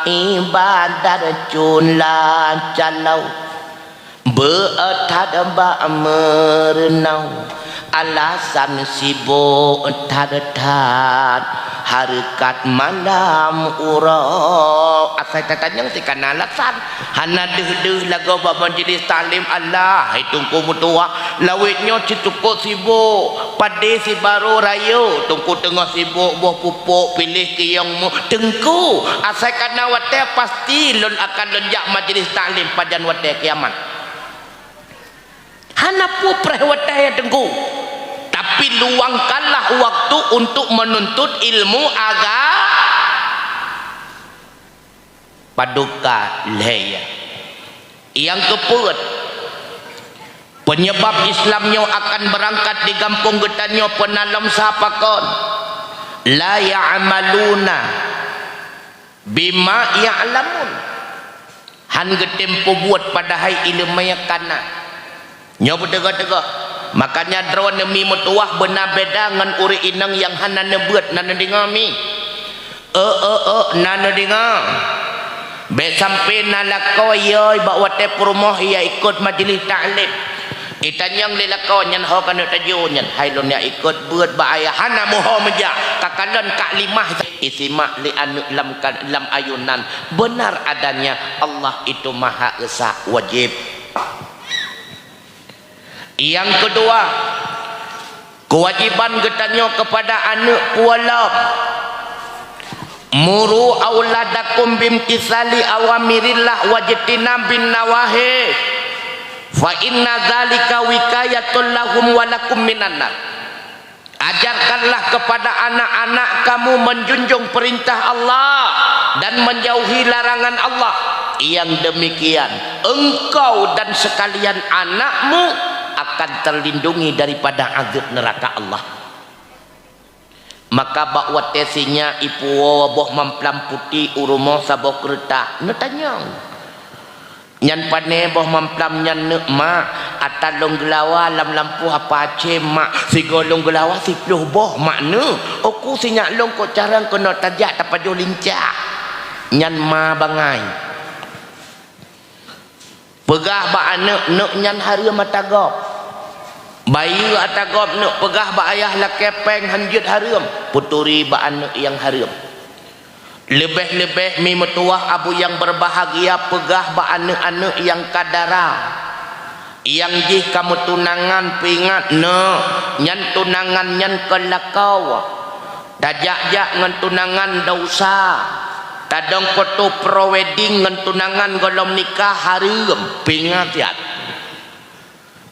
iébadat cula caloe. Beuet that bak meureunong, Alasan sibok that-that, hareukat malam uroe. Asai tatanyong si kana alasan. Hana deuh-deuh lagoe bak majlis taklim, alah, hai Teungku meutuwah, lawét nyoe cit teungku sibok, padé sibaroe rayeuk, Teungku teungoh sibok boh pupuk, piléh kiyong mu-, Teungku, asai kana watée pasti lôn akan lôn jak majlis taklim pajan watée kiamat. Hana peue preh watée, ya Teungku. Tapi luangkanlah waktu untuk menuntut ilmu aga-, paduka lhée. Nyang keupeuet, penyebab Islam nyoe akan beurangkat di gampông geutanyoe peunalom sa pakon. La ya'maluna bima ya'lamun. Han geutem peubuet padahai iéleumé ka na. Nyoe beuteugoh-teugoh. Makanya droeneuh mi meutuwah beuna beda ngon ureuëng inong nyang hana neubeuet, na neudeungoe mi. Eu, eu, eu, na neudeungoe. Bék sampai na lakoe yoi bak watée peurumoh ia ikot majlis taklim. Itanyong lé lakoe nyan ho keuneuk tajok nyan, hai lôn jak ikot beuet bak ayah, hana meuho meujak, ka kalon ka limah. Isimak lé aneuëk lam ka-, lam ayunan, benar adanya Allah itu Maha Esa, wajib. Nyang keudua, keuwajiban geutanyoe keupada aneuëk puwoe lom. Muru auladakum bimtisali awamirillah wajtinabin nawahi, fa inna dzalika wiqayatul lahum wa lakum minan nar. Ajarkanlah kepada anak-anak kamu menjunjung perintah Allah dan menjauhi larangan Allah. Yang demikian, engkau dan sekalian anakmu akan terlindungi daripada azab neraka Allah. Maka bak watée sinyak ipuwoe boh mamplam putéh u rumoh saboh keureutah, neutanyong. Nyan pané boh mamplam nyan neuk, "Mak, ata lôn geulawa lam lampôh apa acé, Mak?" "Sigoe lôn geulawa siploh boh, Mak neuk." "Oku sinyak lôn kok carông keunoe tajak tapajoh lincah." Nyan ma bangai. Peugah bak aneuëk, "Neuk nyan hareuem ata gob." Bayeue ata gob neuk peugah bak ayah lakée péng han jeuet hareuem, peuturi bak aneuëk nyang hareuem. Leubeh-leubeh mi meutuwah abu nyang beubahgia peugah bak aneuëk-aneuëk nyang ka dara, nyang jih ka meutunangan, peuingat neuk, nyan tunangan nyan kon lakoe. Tajak-jak ngon tunangan desya, tadong foto pre-wedding ngon tunangan gohlom nikah hareuem, peuingat that.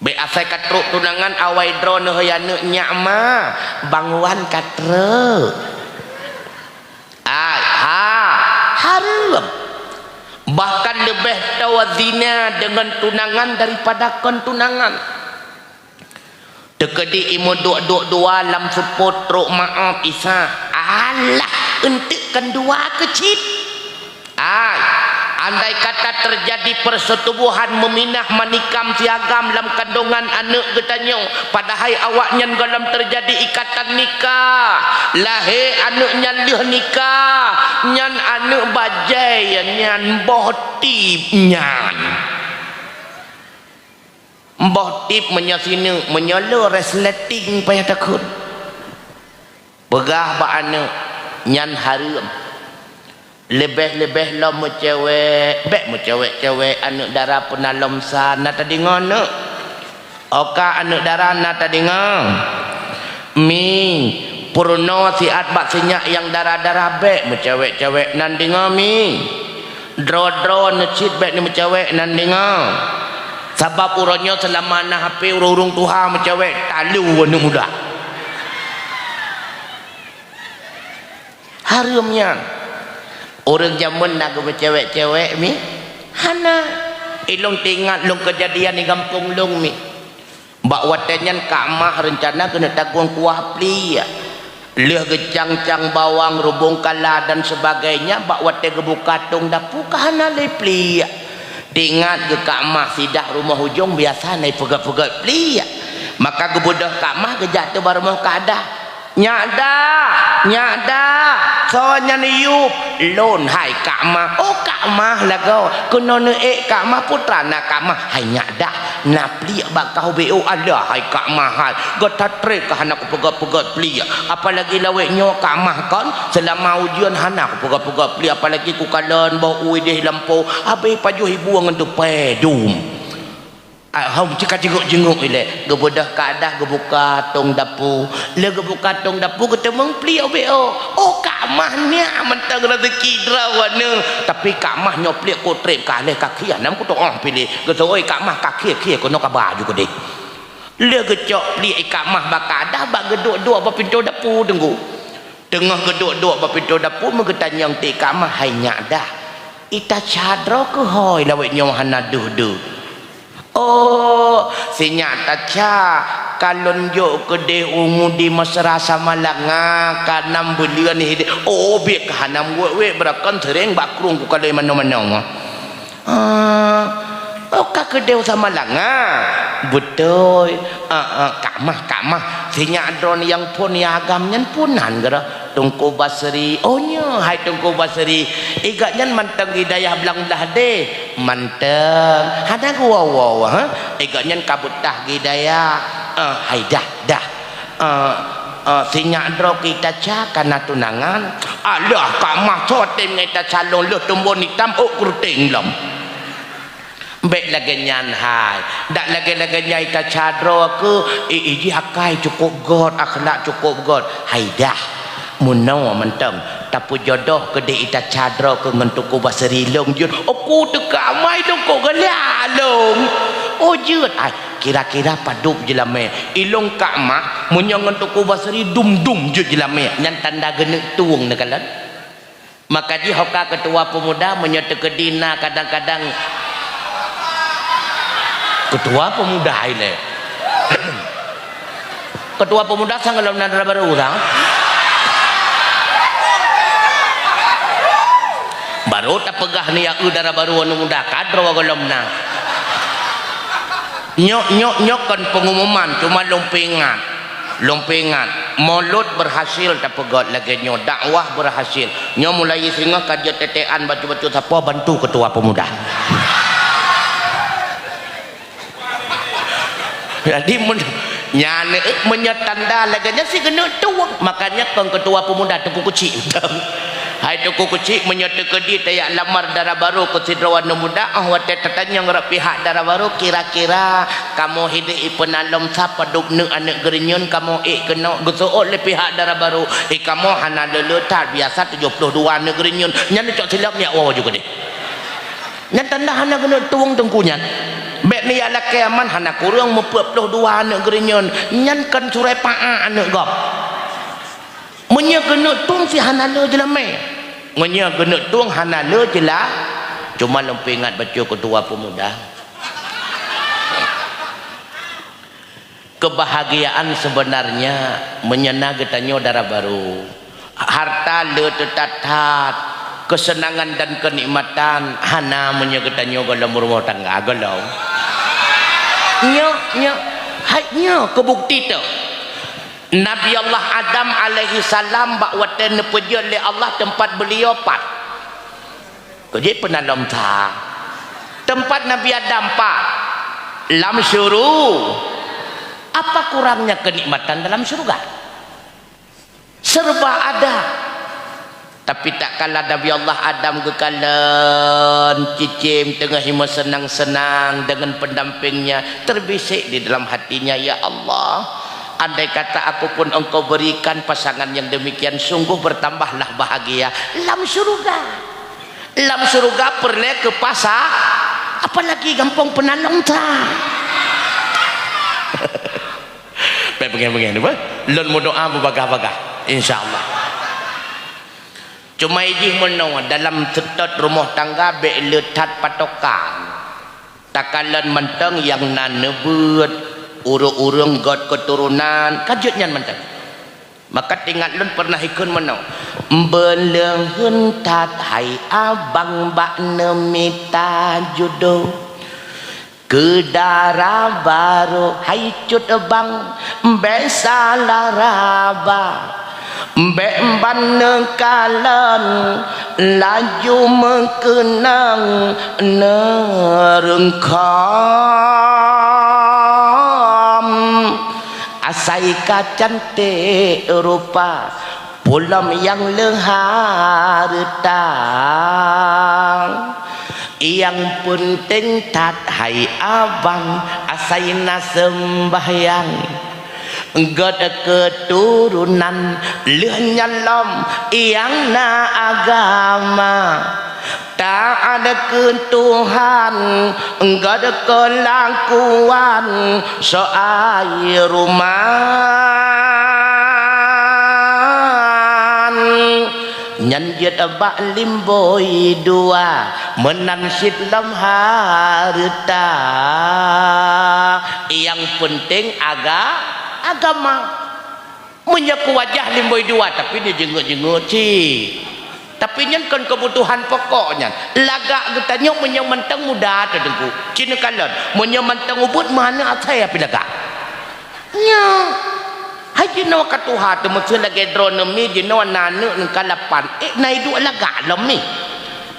Bék asai ka trok tunangan awai droeneuh hai aneuëk, "Nyak ma, banguan ka trok." Ai, ha, hareuem. Bahkan leubeh toe zina deungon tunangan daripada kon tunangan. Teukeudi imeuduek-duek dua lam seupôt trok maoh Isa. Alah, eunteuk kon dua keuh cit. Ai, andai kata teujadi persetubuhan meuminah manikam siagam lam kandongan aneuëk geutanyoe, padahai awaknyan gohlom teujadi ikatan nikah, lahé aneuëk nyan lheueh nikah, nyan aneuëk bajée nyan boh tieb nyan. Boh tieb meunyoe sineuk, meunyoe le resleting payah takheun. Peugah bak aneuëk, nyan hareuem. Leubeh-leubeh lom meucewek, bék meucewek-cewek aneuëk dara peuna lom sa, na tadeungoe neuk. Oka aneuëk dara na tadeungoe. Mi, peurunoe siat bak sinyak nyang dara-dara, bék meucewek-cewek nan deungoe mi. Droe-droe neucit bék neumeucewek nan deungoe. Sabab uroe nyoe seulama na H P ureuëng-ureuëng tuha meucewek talu aneuëk muda. Hareuem nyan. Ureuëng jameun na geumeucewek-cewek mi? Hana. Ilong teuingat lôn keujadian di gampông lôn mi. Bak watée nyan Kak Mah reuncana keuneuk tagueng kuah pliek. Lheueh geucang-cang bawang, rubong kala dan sebagainya, bak watée geubuka tong dapu ka hana lé pliek. Teuingat geuh Kak Mah sidah rumoh ujong biasa na ipeugét-peugét pliek. Maka geubeudôh Kak Mah geujak teuk bak rumoh Kak Dah. "Nyak Dah, Nyak Dah, soe nyan yub?" "Lôn hai Kak Mah." "Oh, Kak Mah lagoe. Keunoe neuék Kak Mah, peue teuma na Kak Mah?" "Hai Nyak Dah, Na pliek bak kah ubé, oh alah hai Kak Mah hai, gata trép ka hana kupeugét-peugét pliek. Apalagi lawét nyoe Kak Mah kon, seulama ujeuen hana kupeugét-peugét pliek, apalagi kukalon boh u idéh lampôh, abéh pajoh ibu ngon tupée dum. Ah, hom cika jinguk-jinguk ilée, geubeudôh kadah geubuka tong dapu. Lé geubuka tong dapu geuteumeung pliek ubé, oh. Oh Kak Mah nyak mantong rezeki droeneuh. Tapi Kak Mah nyoe pliek ku trép ka lhée ka khieh nam kutoh piléh. Geuseuôt Kak Mah ka khieh-khieh keunoe ka baju keudeh. Lé geucok pliek i Kak Mah bak kadah bak geuduek-duek bak pintoe dapu teungku. Teungoh geuduek-duek bak pintoe dapu meugeutanyong teuk i Kak Mah, hai nyak dah. Ita cadroe keuhôi lawét nyoe hana deuh-deuh. Oh, si nyak taca, kalon jok keudeh u Mudi Mesra Samalanga, ka nam buleuen hideh. Oh, biet ka hana wék-wék, beurakon seuréng bak krueng kukalon manoe-manoe. Ah, oh, ka keudeh u Samalanga. Beutôi. Ah, ah, Kak Mah, Kak Mah. Si nyak droeneuh nyang phon nyang agam nyan phon nan geura. Teungku Basri. Oh, nyoe hai Teungku Basri. I gobnyan mantong i dayah blang blah deh. Mantong. Hana geuwoe-woe, ha? I gobnyan ka beutah i dayah. Ah, hai dah, dah. Ah, ah, si nyak droe keu ita ca ka na tunangan. Alah, Kak Mah soe tem ngon ita ca lôn lheueh tumbon itam ôk keuruténg lom. Bék lagée nyan hai. Dak lagée-lagée nyan ita cadroe keuh, i, i jih akai cukôp göt, akhlak cukôp göt. Hai dah. Meunoe mantong, tapeujodoh keudeh ita cadroe keuh ngon Teungku Basri lôn jeuet. Oku teuka mai Teungku geuliak lôn. Oh jeuet ai, kira-kira padub jeulamé. Ilôn Kak Mah, meunyoe ngon Teungku Basri dum-dum jeuet jeulamé. Nyan tanda geuneuk tueng neukalon. Maka jih ho ka keutua peumuda meunyoe teukeudi na kadang-kadang keutua peumuda ilée. Keutua peumuda sang gohlom na dara barô sang. Barô tapeugah nyan eu dara barô aneuk muda ka droe gohlom na. Nyoe, nyoe, nyoe kon pengumuman, cuma lôn peuingat. Lôn peuingat, mulod berhasil tapeugét lagée nyoe, dakwah berhasil. Nyoe mulai singoh ka jeuet tetekan bacut-bacut sapo bantu keutua peumuda. Jadi, mun, nyan, eh, meunyoe tanda lagée nyan si keuneuk tueng. Makanya kon keutua peumuda Teungku Keuchik. Hai Teungku Keuchik, meunyoe teukeudi tajak lamar dara barô keu sidroe aneuk muda, oh watée tatanyong rot pihak dara barô, kira-kira kamoe hideh ipeuna lom sa padub neuk aneuk geurinyeun kamoe ék keunoe geuseuôt lé pihak dara barô, eh kamoe hana le-le that biasa tujoh ploh dua aneuk geurinyeun. Nyan neucok silop nyak woe ju keudeh. Nyan tanda hana keuneuk tueng teungku nyan. Bék neujak lakée aman hana kureueng meupeuet ploh dua aneuk geurinyeun. Nyan kon surai paá aneuk gob. Meunyoe keuneuk tueng si hana le jeulamé. Meunyoe keuneuk tueng hana le jeula, cuma lôn peuingat bacut keutua peumuda. Keubahgiaan seubeunarnya meunyoe na geutanyoe dara barô. Harta le teutat-that, keuseunangan dan keunikmatan hana meunyoe geutanyoe gohlom rumoh tangga gohlom. Nyoe, nyoe, hai nyoe keubukti teuh. Nabi Allah Adam alaihissalam bak watée neupeujeuet lé Allah teumpat beuliau pat? Keu jih peunan lom that. Teumpat Nabi Adam pat? Lam syuru-, apa kurangnya kenikmatan dalam syurga? Serba ada. Tapi tatkala Nabi Allah Adam geukalon cicém teungoh imeuseunang-seunang deungon pendampingnya, terbisik di dalam hatinya, "Ya Allah, andai kata aku pun Engkau berikan pasangan yang demikian, sungguh bertambahlah bahagia lam syurga." Lam syurga peureulée keu pasa, apalagi gampông peunan lom that. Bék beungéh-beungéh, apa? Lôn meudoá beubagah-bagah, insya Allah. Cuma jih meunoe, dalam seutôt rumoh tangga bék le that patokan. Takalon mantong nyang na neubeuet, ureuëng-ureuëng gét keuturonan, ka jeuet nyan mantong. Maka teuingat lôn peureunah ikheun meunoe, "Beuleuheun that hai abang bak neumita judoe. Keu dara barô hai cut bang, bék salah raba. Bék ban neukalon, laju meukeunong neureungkha." Asai ka canték rupa, peulom nyang leuha reuta. Nyang peunteng that hai abang, asai na seumbahyang. Gét keuturonan lheueh nyan lom nyang na agama. Taát keu Tuhan, gét keulakuan soai ruman. Nyan jeuet bak limbôi dua, meunan cit lom hareuta. Nyang peunteng aga-, agama. Meunyoe keu wajah limbôi dua, tapi dia jeuet-jeuet cit. Tapi nyan kon keubutuhan pokok nyan. Lagak geutanyoe meunyoe mantong muda teuh Teungku. Ci neukalon, meunyoe mantong ubit meuhana asai pih lagak. Nyoe. Hai jinoe ka tuha teuh meuseu lagèe droeneuh mi jinoe na aneuk neuka lapan. Eh, na iduek lagak lom mi.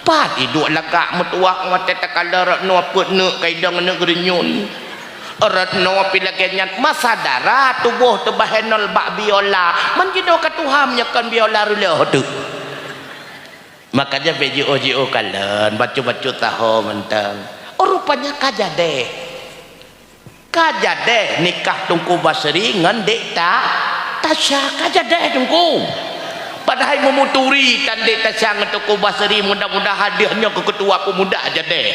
Pat iduek lagak meutuwah watèe takalon rot noe peuet neuk ka idong aneuk geurunyun. Rot noe pih lagèe nyan masa dara tuboh teubahenol bak biola. Man jinoe ka tuha meunyoe kon biola reuloh teuh. Maka jih bèk jiôh-jiôh kalon, bacut-bacut taho mantong. Oh, rupanya ka jadeh. Ka jadeh nikah Teungku Basri ngon Dek Ta-, Tasya, ka jadeh Teungku. Padahai meumuturi tan Dek Tasya ngon Teungku Basri, mudah-mudahan deuh nyoe keu keutua peumuda jadeh.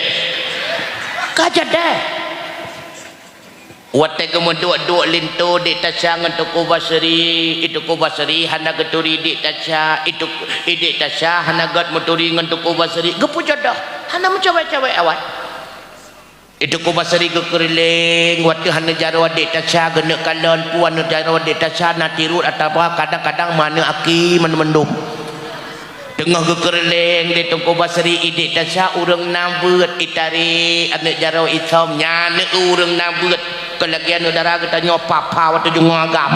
Ka jadeh. Watèe geumeuduek-duek linto Dek Tasya ngon Teungku Basri, i Teungku Basri hana geuturi Dek Tasya, i Teungku, i Dek Tasya hana gét meuturi ngon Teungku Basri, geupeujodoh, hana meucawèk-cawèk awai. I Teungku Basri geukeureuléng, watèe hana jaroe Dek Tasya geuneuk kalon, peue hana jaroe Dek Tasya na tirot atawa kadang-kadang meuhana aki mandum-mandum. Teungoh geukeureuléng lé Teungku Basri i Dek Tasya ureueng na beuet, itarek aneuk jaroe isom, nyan aneuk ureueng na beuet, keu lagèe aneuk dara geutanyoe papa watèe jungoe agam.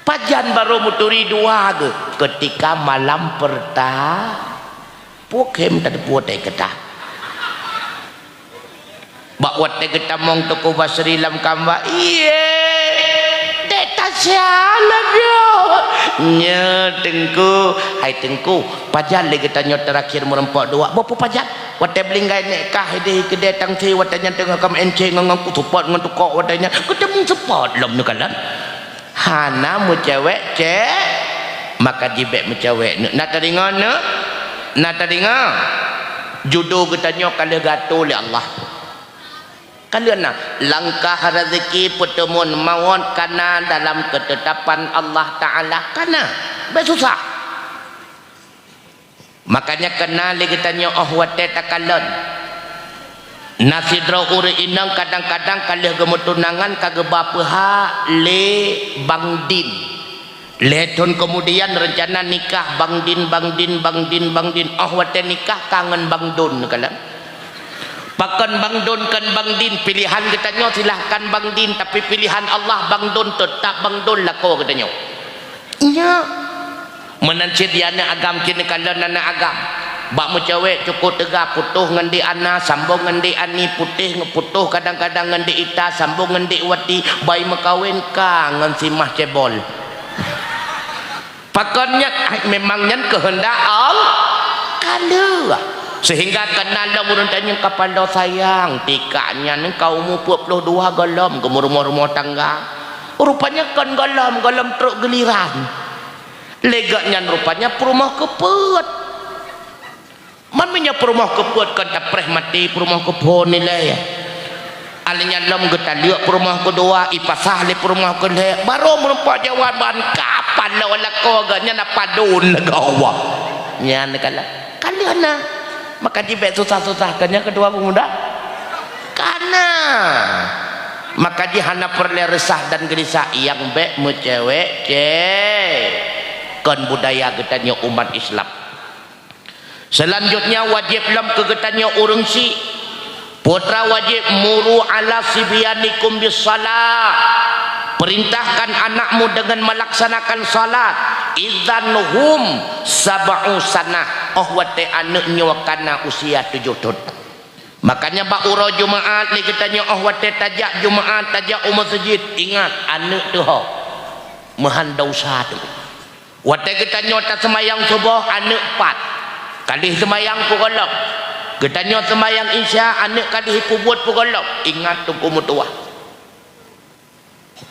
Pajan barô meuturi dua geuh, keutika malam peurta-, pukém tateupeue teuh keutah. Bak watèe geutamong Teungku Basri lam kamba, "Ié, Dek Tasya lagèe." "Nyo, Teungku." "Hai Teungku, pajan lé geutanyoe teurakhir meureumpok dua?" "Beupeue pajan?" "Watèe beulinggai nèk kah idéh keudè tangse, watèe nyan teungoh ka meuenceng ngon, ngon kuseupôt ngon tukok watèe nyan, geuteumé seupôt lom neukalon." Hana meucewek ce-, maka jibek meucewek neuk. Na tadeungoe neuk? Na tadeungoe? Judo geutanyoe ka lheueh geuatoe lé Allah. Ka lheueh na, langkah rezeki peuteumon mawöt ka na dalam keutetapan Allah Taala. Ka na. Bèk susah. Makanya keunan lé geutanyoe óh watèe takalon. Na sidroe ureueng inong kadang-kadang ka lheueh geumeutunangan ka geuba peuhah lé Bang Din. Lhèe thon keumudian reuncana nikah Bang Din, Bang Din, Bang Din, Bang Din. Óh watèe nikah ka ngon Bang Don neukalon. Pakon Bang Don kon Bang Din, pilehan geutanyoe silahkan Bang Din, tapi pilehan Allah Bang Don, teutap Bang Don lakoe geutanyoe. Nyo. Meunan cit di aneuk agam keuneuk kalon aneuk agam. Bak meucewek cukôp teuga putôh ngon Dek Ana, sambong ngon Dek Ani, putéh ngon putôh kadang-kadang ngon Dek Ita, sambong ngon Dek Wati, bai meukawen ka ngon si Mah Cebol. Pakon nyan, ai, memang nyan keuheundak Allah. Ka lheueh. Sehingga keunan lom ureueng tanyoe kapalo sayang, tika nyan ka umu peuet ploh dua gohlom, geumeurumoh-rumoh tangga. Rupanya kon gohlom, gohlom trok geuliran. Lé gobnyan rupanya peurumoh keupeuet. Man meunyoe peurumoh keupeuet kon tapreh maté peurumoh keuphon ilèe. Alèh nyan lom geutaleuek peurumoh keudua, ipasah lé peurumoh keulhèe, barô meurumpok jawaban, kapalo lakoe gobnyan na padon lagèe Allah. Nyan kala. Ka lheueh na. Maka jibek susah-susah, ka nyan keudua peumuda. Ka na. Maka jih hana peureulèe reusah dan geulisah nyang bèk meucewek ce-, kon budaya geutanyoe umat Islam. Seulanjutnya wajéb lom keu geutanyoe ureueng syik. Putra wajéb, muru ala sibyanikum bis shalah. Perintahkan anakmu dengan melaksanakan salat. Idzan hum sab'u sanah. Óh watèe aneuk nyoe ka na usia tujoh thon. Makanya bak uroe Jumaat lé geutanyoe óh watée tajak Jumaat, tajak u meuseujid, ingat, aneuëk teuho meuhan desya teungku. Watée geutanyoe taseumayang suboh, aneuëk pat ka lheueh seumayang peugohlom. Geutanyoe seumayang Isya, aneuëk ka lheueh peubuet peugohlom. Ingat teungku meutuwah.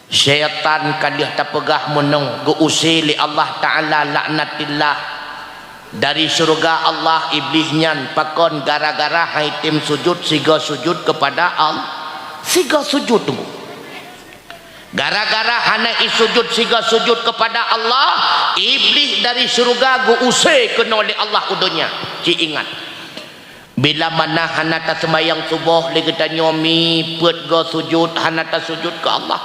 Syaitan ka lheueh tapeugah meunong geu-use lé Allah Ta'ala laknatillah dari syeuruga Allah Iblih nyan pakon gara-gara hai tem sujud sigoe sujud keupada Allah. Sigoe sujud teungku. Gara-gara hana isujud sigoe sujud keupada Allah, Iblih dari syeuruga geu-use keunoe lé Allah u donya. Ci ingat. Bila mana hana taseumayang suboh lé geutanyoe mi peuet goe sujud hana tasujud keu Allah.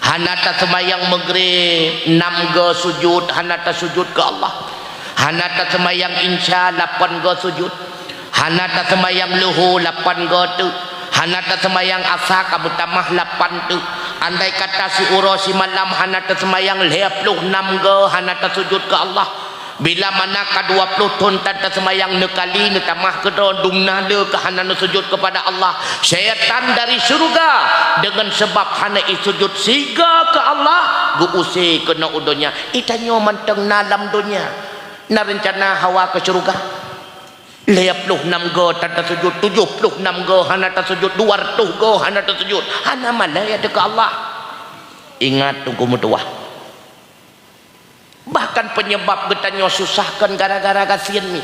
Hana taseumayang Maghrib nam goe sujud hana tasujud keu Allah. Hana taseumayang Isya lapan goe sujud. Hana taseumayang Luho lapan goe teuk. Hana taseumayang Asa ka meutamah lapan teuk. Andai kata siuroe simalam hana taseumayang lhée ploh nam goe hana tasujud keu Allah. Bila mana ka dua ploh thon tan taseumayang neukali neutamah keudroe dum na le keu hana neusujud keupada Allah, syaitan dari syeuruga deungon sabab hana isujud sigoe keu Allah geu-use keunoe u donya. Itanyoe mantong na lam donya na reuncana hawa keu syeuruga. Lhée ploh nam goe tan tasujud, tujoh ploh nam goe hana tasujud, dua reutôh goe hana tasujud, hana malée ateueh keu Allah. Ingat teungku meutuwah. Bahkan peunyeubab geutanyoe susah kon gara-gara gasien mi.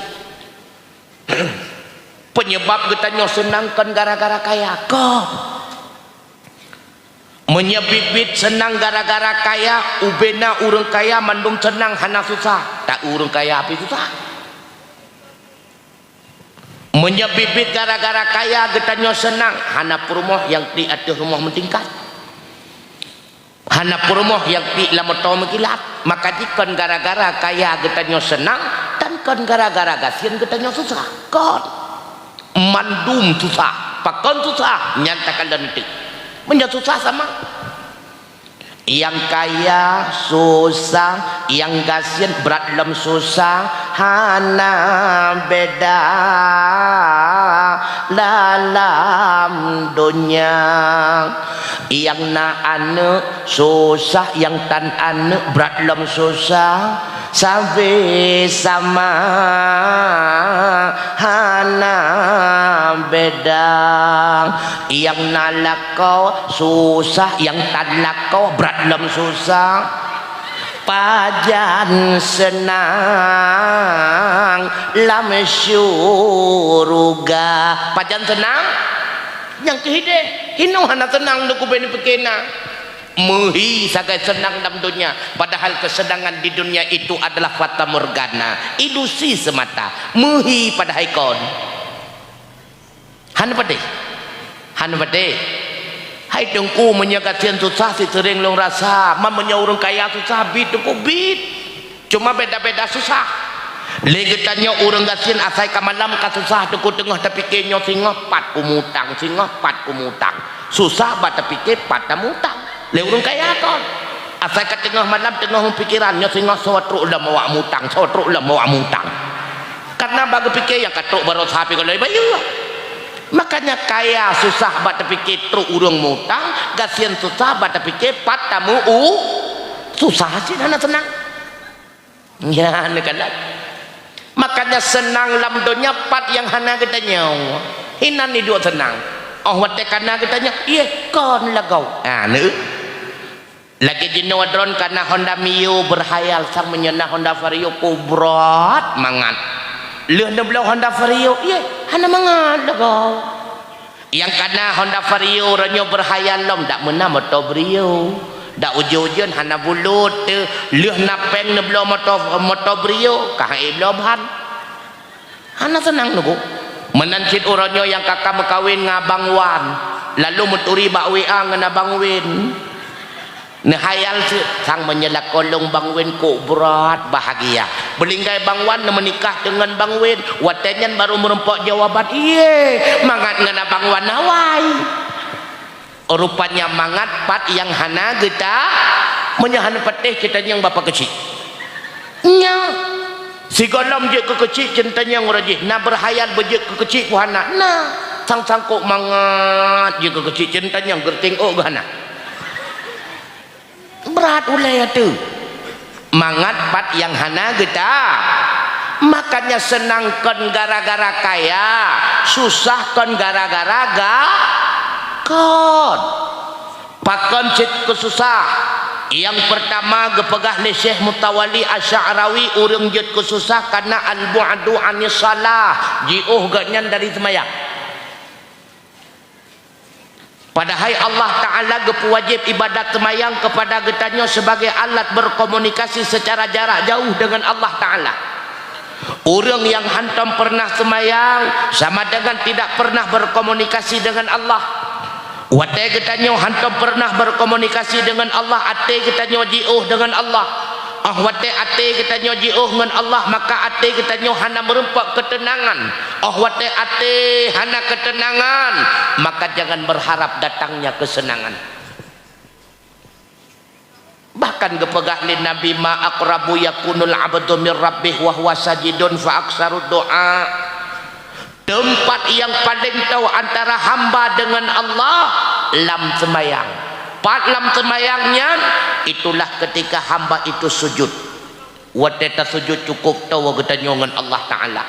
Peunyeubab geutanyoe seunang kon gara-gara kaya. Kon. Meunyoe biet-biet seunang gara-gara kaya, ubena ureuëng kaya mandum seunang hana susah, ta ureuëng kaya pih susah. Meunyoe biet-biet gara-gara kaya geutanyoe seunang, hana peurumoh nyang tiek ateueh rumoh meutingkat. Hana peurumoh nyang tiek lam moto meukilat. Maka jikon gara-gara kaya geutanyoe seunang, tan kon gara-gara gasien geutanyoe susah. Kon. Mandum susah. Pakon susah? Nyan takalon teuk. Meunyoe susah sama. Nyang kaya susah, nyang gasien brat lom susah, hana beda dalam donya. Nyang na aneuëk susah, nyang tan aneuëk brat lom susah, sabe sama hana beda. Nyang na lakoe susah, nyang tan lakoe brat lom susah. Pajan seunang lam syeuruga. Pajan seunang? Nyang keuhideh. Hinoe hana seunang lôn keubeuen pike na. Meuhi sagai seunang lam donya, padahal keuseunangan di dunia itu adalah fatamorgana, ilusi semata. Meuhi padahai kon. Hana padeh. Hana padeh. Hai Teungku, meunyoe gasien susah si seuring lôn rasa, ma meunyoe ureuëng kaya susah, biet Teungku biet. Cuma beda-beda susah. Lé geutanyoe ureuëng gasien asai ka malam ka susah Teungku, teungoh tapike nyoe singoh pat kumutang, singoh pat kumutang. Susah bak tapike pat tamutang. Lé ureuëng kaya kon. Asai ka teungoh malam teungoh meupikiran nyoe singoh soe trok lom awak mutang, soe trok lom awak mutang. Karena bak geupike nyang ka trok baroesa pih gohlom bayeue. Makanya kaya susah bak tapike trok ureuëng mutang, gasien susah bak tapike pat tamu u susah cit hana seunang. Nyan kalon. Makanya seunang lam donya pat nyang hana geutanyoe. Hinan iduek seunang. Óh watée kana geutanyoe, ié kon lagoe. Ha, neu. Lagée jinoe droen kana Honda Mio berhayal sang meunyoe na Honda Vario ko brat mangat. Lheueh neubloe Honda Vario, ié hana mangat lagoe. Nyang kana Honda Vario uroe nyoe berhayal lom dak meuna moto Brio. Dak ujeuen-ujeuen hana bulut teuh, lheueh na péng neubloe moto, moto Brio, ka han ék bloe ban. Hana seunang neuku. Meunan cit uroe nyoe nyang ka ka meukawen ngon Abang Wan, lalu meuturi bak W A ngon Abang Wen. Neuhayal cit sang meunyoe lakoe lôn Bang Wen kok brat bahagia. Beulinggai Bang Wan neumeunikah deungon Bang Wen, watée nyan barô meurumpok jawaban, ié mangat ngon Abang Wan awai. Rupanya mangat pat nyang hana geuta, meunyoe hana patéh cit tanyong bapa keuchik. Nyoe sigohlom jeuet keu keuchik cit tanyong uroe jih, na berhayal beujeuet keu keuchik pun hana. Na. Sang-sangkok mangat jih keu keuchik, ceuntan nyang geuting ôk geuh hana. Brat ulée ateueh. Mangat pat nyang hana geuta. Makanya seunang kon gara-gara kaya, susah kon gara-gara ga-, kon. Pakon cit keu susah? Nyang peurtama geupeugah lé Syekh Mutawali Asy'arawi, ureuëng jeuet keu susah kana al-bu'du anis shalah, jiôh gobnyan dari seumayang. Padahai Allah Ta'ala geupeuwajéb ibadat seumayang keupada geutanyoe sibagai alat berkomunikasi secara jarak jauh deungon Allah Ta'ala. Ureuëng nyang hantom peureunah seumayang sama deungon tidak peureunah berkomunikasi deungon Allah. Watée geutanyoe hantom peureunah berkomunikasi deungon Allah, até geutanyoe jiôh deungon Allah. Óh watée até geutanyoe jiôh ngon Allah, maka até geutanyoe hana meurumpok keuteunangan. Óh watée até hana keuteunangan, maka jangan berharap datangnya kesenangan. Bahkan geupeugah lé Nabi, "Ma aqrabu yakunul abdu mir rabbih wa huwa sajidun fa aksarud du'a." Teumpat nyang paleng toe antara hamba deungon Allah lam seumayang. Pat lam seumayang nyan, itulah ketika hamba itu sujud. Watée tasujud cukup toe geutanyoe ngon Allah Ta'ala.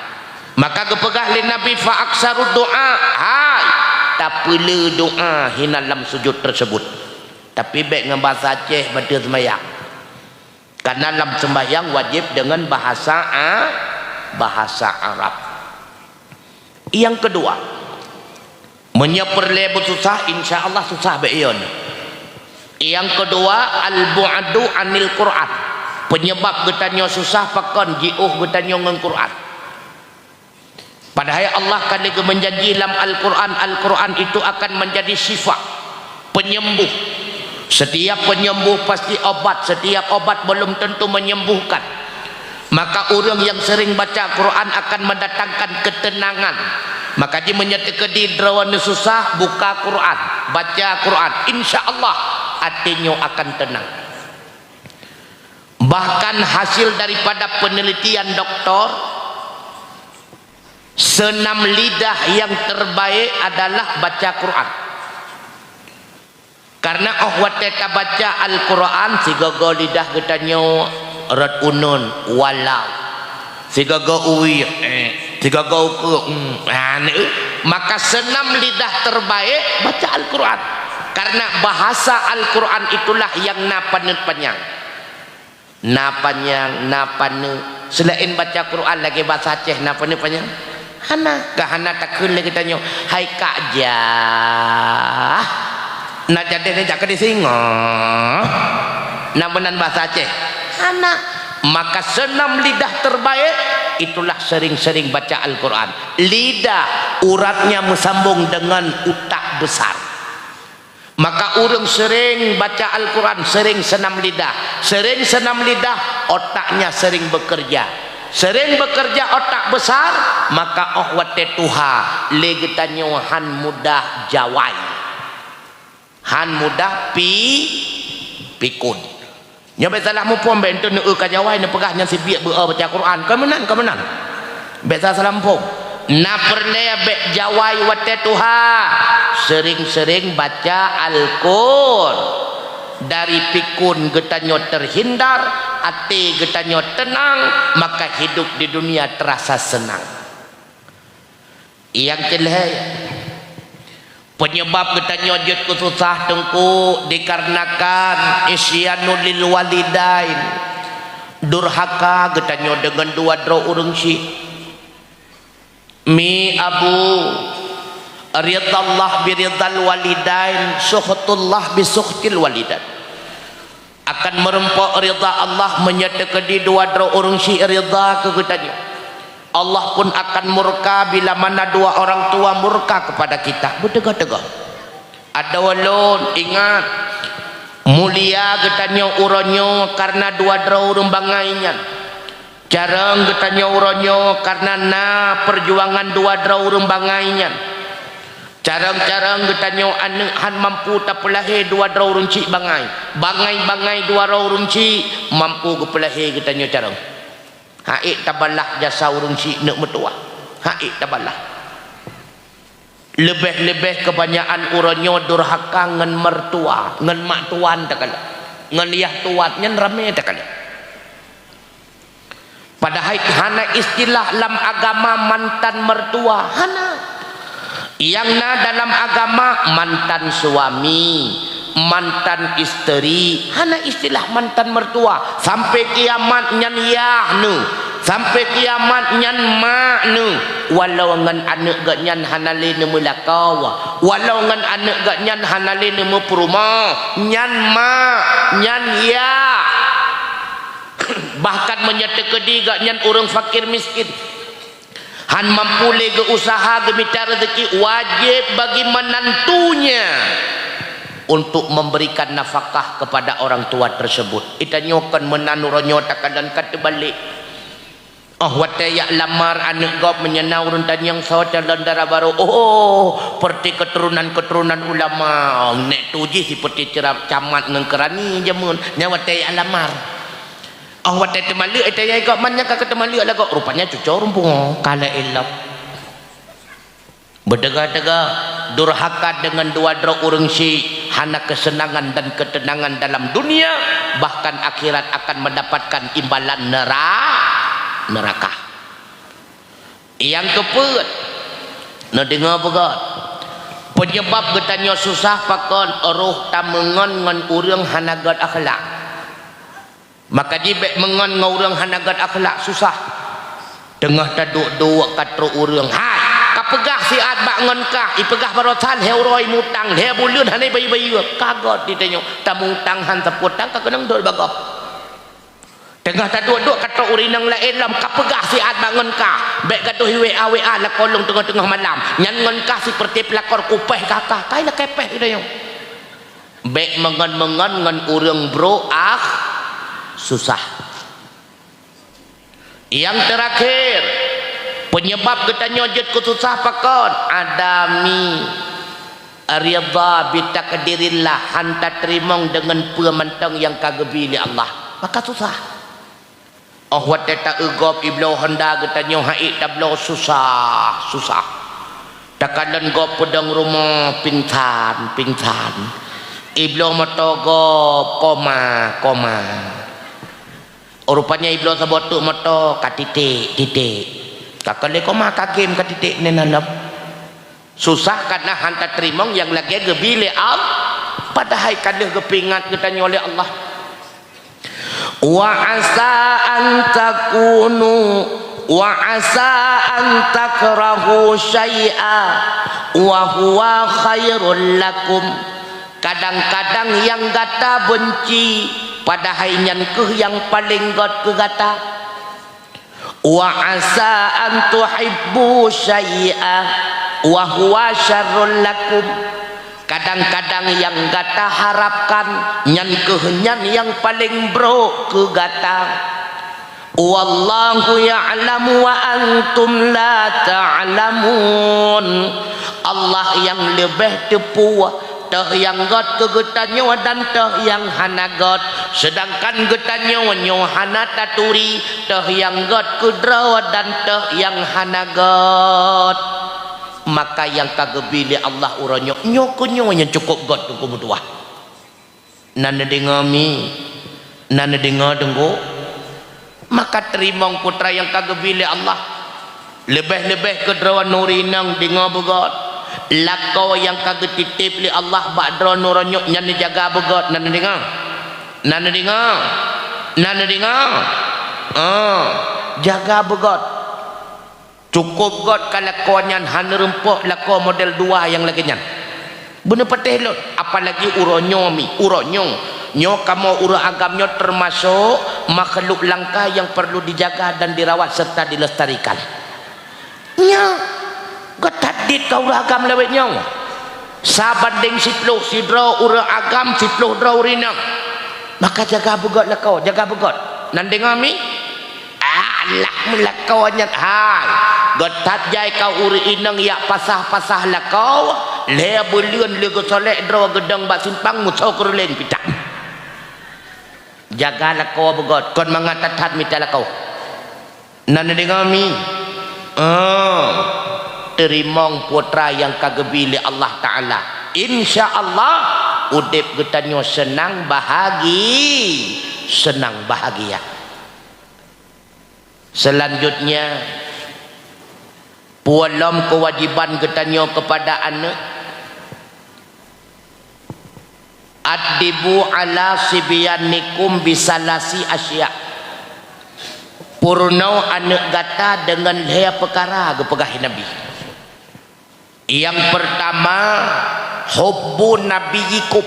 Maka geupeugah lé Nabi, "Fa aksarud du'a," hai, tapeule doa hinan lam sujud tersebut. Tapi bék ngon bahasa Aceh, bateue seumayang. Karena lam sembahyang wajib dengan bahasa A-, bahasa Arab. Nyang keudua, meunyoe peureulée beususah, insya Allah susah bék yon. Nyang keudua, al-bu'du anil Qur'an. Penyebab geutanyoe susah pakon? Jiôh geutanyoe ngon Qur'an. Padahai Allah ka lheueh geumeunjanji lam Al-Qur'an, Al-Qur'an itu akan menjadi syifa, penyembuh. Setiap penyembuh pasti obat, setiap obat belum tentu menyembuhkan. Maka ureuëng nyang sering baca Quran akan mendatangkan ketenangan. Maka jih meunyoe teukeudi droeneuh susah, buka Quran, baca Quran, insya Allah até nyoe akan tenang. Bahkan hasil daripada penelitian doktor, senam lidah yang terbaik adalah baca Quran. Karena óh watée tabaca Al-Quran, sigoe-goe lidah geutanyoe rot uneuen, walau. Sigoe-goe uwie, eh. Sigoe-goe ukeue, hmm. Ha, ni, eh. Maka senam lidah terbaik baca Al-Quran. Karena bahasa Al-Quran itulah yang na paneuk panyang. Na panyang, na paneuk. Seulaén baca Quran lagée basa Aceh na paneuk panyang? Hana. Ka hana takheun lé geutanyoe, "Hai Kak Jah." Na jadeh nyan jak keudeh singoh. Na meunan basa Aceh? Hana. Maka senam lidah terbaik, itulah sering-sering baca Al-Quran. Lidah uratnya meusambong dengan utak besar. Maka ureuëng sering baca Al-Quran, sering senam lidah. Sering senam lidah, otaknya sering bekerja. Sering bekerja otak besar, maka óh watée tuha, lé geutanyoe han mudah jawai. Han mudah pi-, pikun. Nyoe bék salah muphom, bék enteuk neueu ka jawai neupeugah nyan sibiek beu-o baca Quran. Kon meunan, kon meunan. Bék salah-salah muphom. Na peureulée bék jawai watée tuha. Sering-sering baca Al-Qur. Dari pikun geutanyoe terhindar, até geutanyoe tenang, maka hidup di dunia terasa senang. Nyang keulhée, penyebab geutanyoe jeuet keu susah teungku dikarenakan isyanu lil walidain, durhaka geutanyoe deungon dua droe ureuëng syik. Mi abu, ridallah bi ridal walidain, sukhtullah bi sukhtil walidain. Akan meurumpok ridha Allah meunyoe teukeudi dua droe ureuëng syik ridha keu geutanyoe. Allah pun akan murka bila mana dua orang tua murka kepada kita. Beuteugoh-teugoh. Adoe lôn, ingat, mulia geutanyoe uroe nyoe kareuna dua droe ureuëng bangai nyan. Carông geutanyoe uroe nyoe kareuna na peujuangan dua droe ureuëng bangai nyan. Carông-carông geutanyoe aneuëk han mampu tapeulahé dua droe ureuëng syik bangai. Bangai-bangai dua droe ureuëng syik mampu geupeulahé geutanyoe carông. Haiek tabalah jasa ureuëng syik neuk meutuwah. Haiek tabalah. Leubeh-leubeh keubanyakan uroe nyoe durhaka ngon mertua, ngon mak tuan takalon, ngon yah tuan nyan ramé takalon. Padahai hana istilah lam agama mantan mertua, hana. Nyang na dalam agama mantan suami, mantan isteri, hana istilah mantan mertua. Sampai kiamat nyan yah neuh, sampai kiamat nyan mak neuh. Walau ngon aneuk geuh nyan hana lé neumeulakau, walau ngon aneuk geuh nyan hana lé neumeupeurumoh, nyan mak, nyan yah. Bahkan meunyoe teukeudi geuh nyan ureuëng fakir miskin, han mampu lé geuusaha geumita rezeki, wajéb bagi meunantunya untuk memberikan nafkah kepada orang tua tersebut. Geutanyoe kon meunan uroe nyoe takalon ka teubalek. Oh watée jak lamar aneuk gob meunyoe na ureuëng tanyong soe calon dara barô, oh, peureuté keuturonan-keuturonan ulama, oh, nek tu jih sipeureuté cera-, camat ngon keurani jameun, nyan watée jak lamar. Oh watée teumaleuek, eh, tayai gob man nyang ka teumaleuek lagoe, rupanya cuco rumpung, ka lhée ilop. Beuteuga-teuga, durhaka deungon dua droe ureuëng syik, hana keuseunangan dan keuteunangan dalam dunia, bahkan akhirat akan mendapatkan imbalan nera-, neraka. Nyang keupeuet, neudeungoe beugöt. Peunyeubab geutanyoe susah pakon, roh tameungon ngon ureuëng hana göt akhlak. Maka jih bék meungon ngon ureuëng hana göt akhlak, susah. Teungoh taduek-duek ka trok ureuëng, "Hai, kapeugah siat bak ngon kah, ipeugah barosan lhée uroe mutang, lhée buleuen hana ibayeue-bayeue." Ka göt di tanyoe, tamutang han sapeue tang ka keunong dot bak gob. Teungoh taduek-duek ka trok ureuëng inong laén lom, kapeugah siat bak ngon kah, bék gadôh i W A-W A lakoe lôn teungoh-teungoh malam. Nyan ngon kah sipeureuté peulakor kupéh kah, kah, kai lakée péh di tanyoe. Bék meungon-meungon ngon ureuëng brok ah susah. Nyang teurakhé, peunyeubab geutanyoe jeuet keu susah pakon? Adami ridha bi takdirillah, han tateurimong deungon peue mantong nyang ka geubi lé Allah, maka susah. Oh watée taeu gob ibloe honda geutanyoe haiek tabloe susah, susah. Takalon gob peudong rumoh pingsan, pingsan. Ibloe moto gob koma, koma. Rupanya ibloe saboh teuk moto ka titék, titék. Ka keu lé koma ka gem ka titék nena lom. Susah karena han tateurimong nyang lagée geubi lé Allah, padahai ka lheueh geupeuingat geutanyoe lé Allah. Wa asa an takunu, wa asa an takrahu syai'a wa huwa khairul lakum. Kadang-kadang nyang gata beunci, padahai nyan kheueh nyang paleng göt keu gata. Wa asa an tuhibbu syai'a wa huwa syarrul lakum. Kadang-kadang nyang gata harapkan, nyan kheueh nyan nyang paleng brok keu gata. Wallahu ya'lamu wa antum la ta'lamun. Allah nyang leubeh teupeu, toh nyang göt keu geutanyoe dan toh nyang hana göt. Seudangkan geutanyoe nyoe hana taturi, toh nyang göt keu droe dan toh nyang hana göt. Maka nyang ka geubi lé Allah uroe nyoe, nyoe keu nyoe nyang cukôp göt keu meutuwah. Na neudeungoe mi, na neudeungoe deunggu, maka teurimong peue nyang ka geubi lé Allah. Leubeh-leubeh keu droe nuri inong deungoe beugöt. Lakoe nyang ka geutitép lé Allah bak droe nuri nyoe nyan neujaga beugöt, na neudeungoe? Na neudeungoe? Na neudeungoe? Oh, jaga beugöt. Cukôp göt ka lakoe nyan, hana rumpok lakoe model dua nyang lagée nyan. Beuneupatéh lôn, apalagi uroe nyoe mi, uroe nyoe. Nyoe kamoe ureuëng agam nyoe teumasok makhluk langka nyang perlu dijaga dan dirawat serta dilestarikan. Nyoe, göt that dit ka ureuëng agam lawét nyoe. Sabandéng siploh sidroe ureuëng agam, siploh droe ureuëng inong. Maka jaga beugöt lakoe, jaga beugöt. Na neudeungoe mi? Alah, meulakoe nyan hai. Göt that jai ka ureuëng inong jak pasah-pasah lakoe, lhée buleuen lé geusolek droe geudong bak simpang musoh keureuleng pita. Jaga lakoe beugöt, kon mangat that-that mita lakoe. Na neudeungoe mi? Oh. Teurimong putra nyang ka geubi lé Allah Ta'ala. Insya Allah, udeb geutanyoe seunang bahagi-, seunang bahagia. Seulanjutnya, peue lom keuwajiban geutanyoe keupada aneuëk? "Addibu ala sibyanikum bisalasi asya." Peurunoe aneuëk gata deungon lhée peukara, geupeugah Nabi. Nyang peurtama, hubbu nabiyyikum,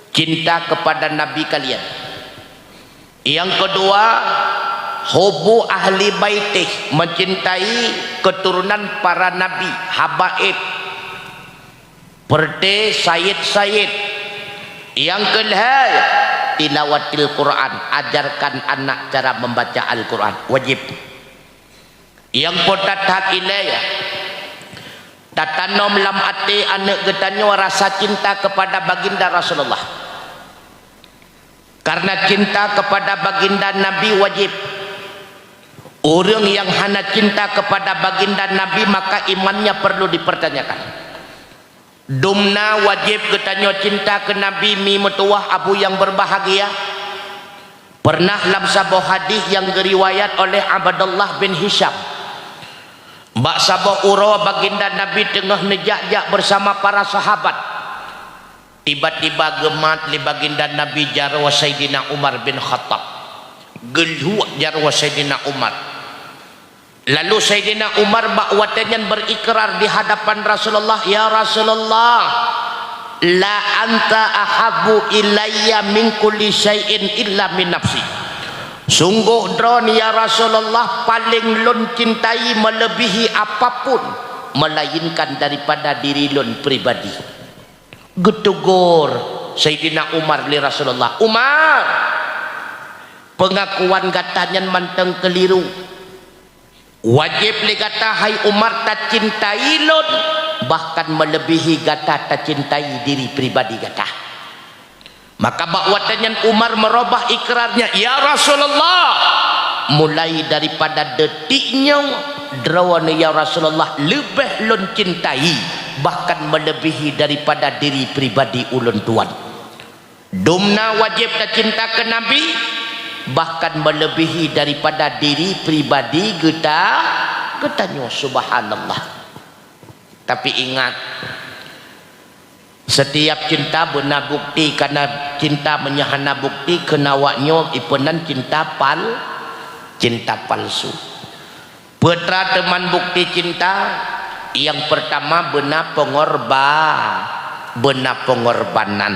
cinta keupada nabi kalian. Nyang keudua, hubbu ahli baitih, meucintai keuturonan para nabi, habaib, peureuté sayid-sayid. Nyang keulhée, tilawatil Quran, ajarkan anak cara membaca Al-Quran, wajib. Nyang phon that-that ilée, tatanom lam até aneuëk geutanyoe rasa cinta keupada baginda Rasulullah. Kareuna cinta keupada baginda Nabi wajéb. Ureuëng nyang hana cinta keupada baginda Nabi, maka imannya perlu dipertanyakan. Dumna wajéb geutanyoe cinta keu Nabi, mi meutuwah abu nyang beubahgia. Peureunah lam saboh hadih nyang geuriwayat oleh Abdullah bin Hisham, bak saboh uroe baginda Nabi teungoh neujak-jak beusama para sahabat. Tiba-tiba geumat lé baginda Nabi jaroe Saidina Umar bin Khattab. Geulhuek jaroe Saidina Umar. Lalu Saidina Umar bak watée nyan beurikrar di hadapan Rasulullah, "Ya Rasulullah, la anta ahabbu ilayya min kulli syai'in illa min nafsi." Sunggoh droe, ya Rasulullah, paleng lôn cintai meuleubihi apapun, melainkan daripada diri lôn pribadi. Geuteugor Saidina Umar lé Rasulullah, "Umar, peungakuan gata nyan mantong keuliru. Wajéb lé gata, hai Umar, tacintai lôn, bahkan meuleubihi gata tacintai diri pribadi gata." Maka bak watée nyan Umar meurubah ikrarnya, "Ya Rasulullah, mulai daripada detik nyoe, droeneuh, ya Rasulullah, leubeh lôn cintai, bahkan meuleubihi daripada diri pribadi ulôn tuan." Dumna wajéb tacinta keu Nabi, bahkan meuleubihi daripada diri pribadi geuta-, geutanyoe. Subhanallah. Tapi ingat, setiap cinta beuna bukti, kareuna cinta meunyoe hana bukti, kheun awaknyoe ipeunan cinta pal-, cinta palsu. Peue teuma bukti cinta? Nyang peurtama, beuna peungorba-, beuna peungorbanan.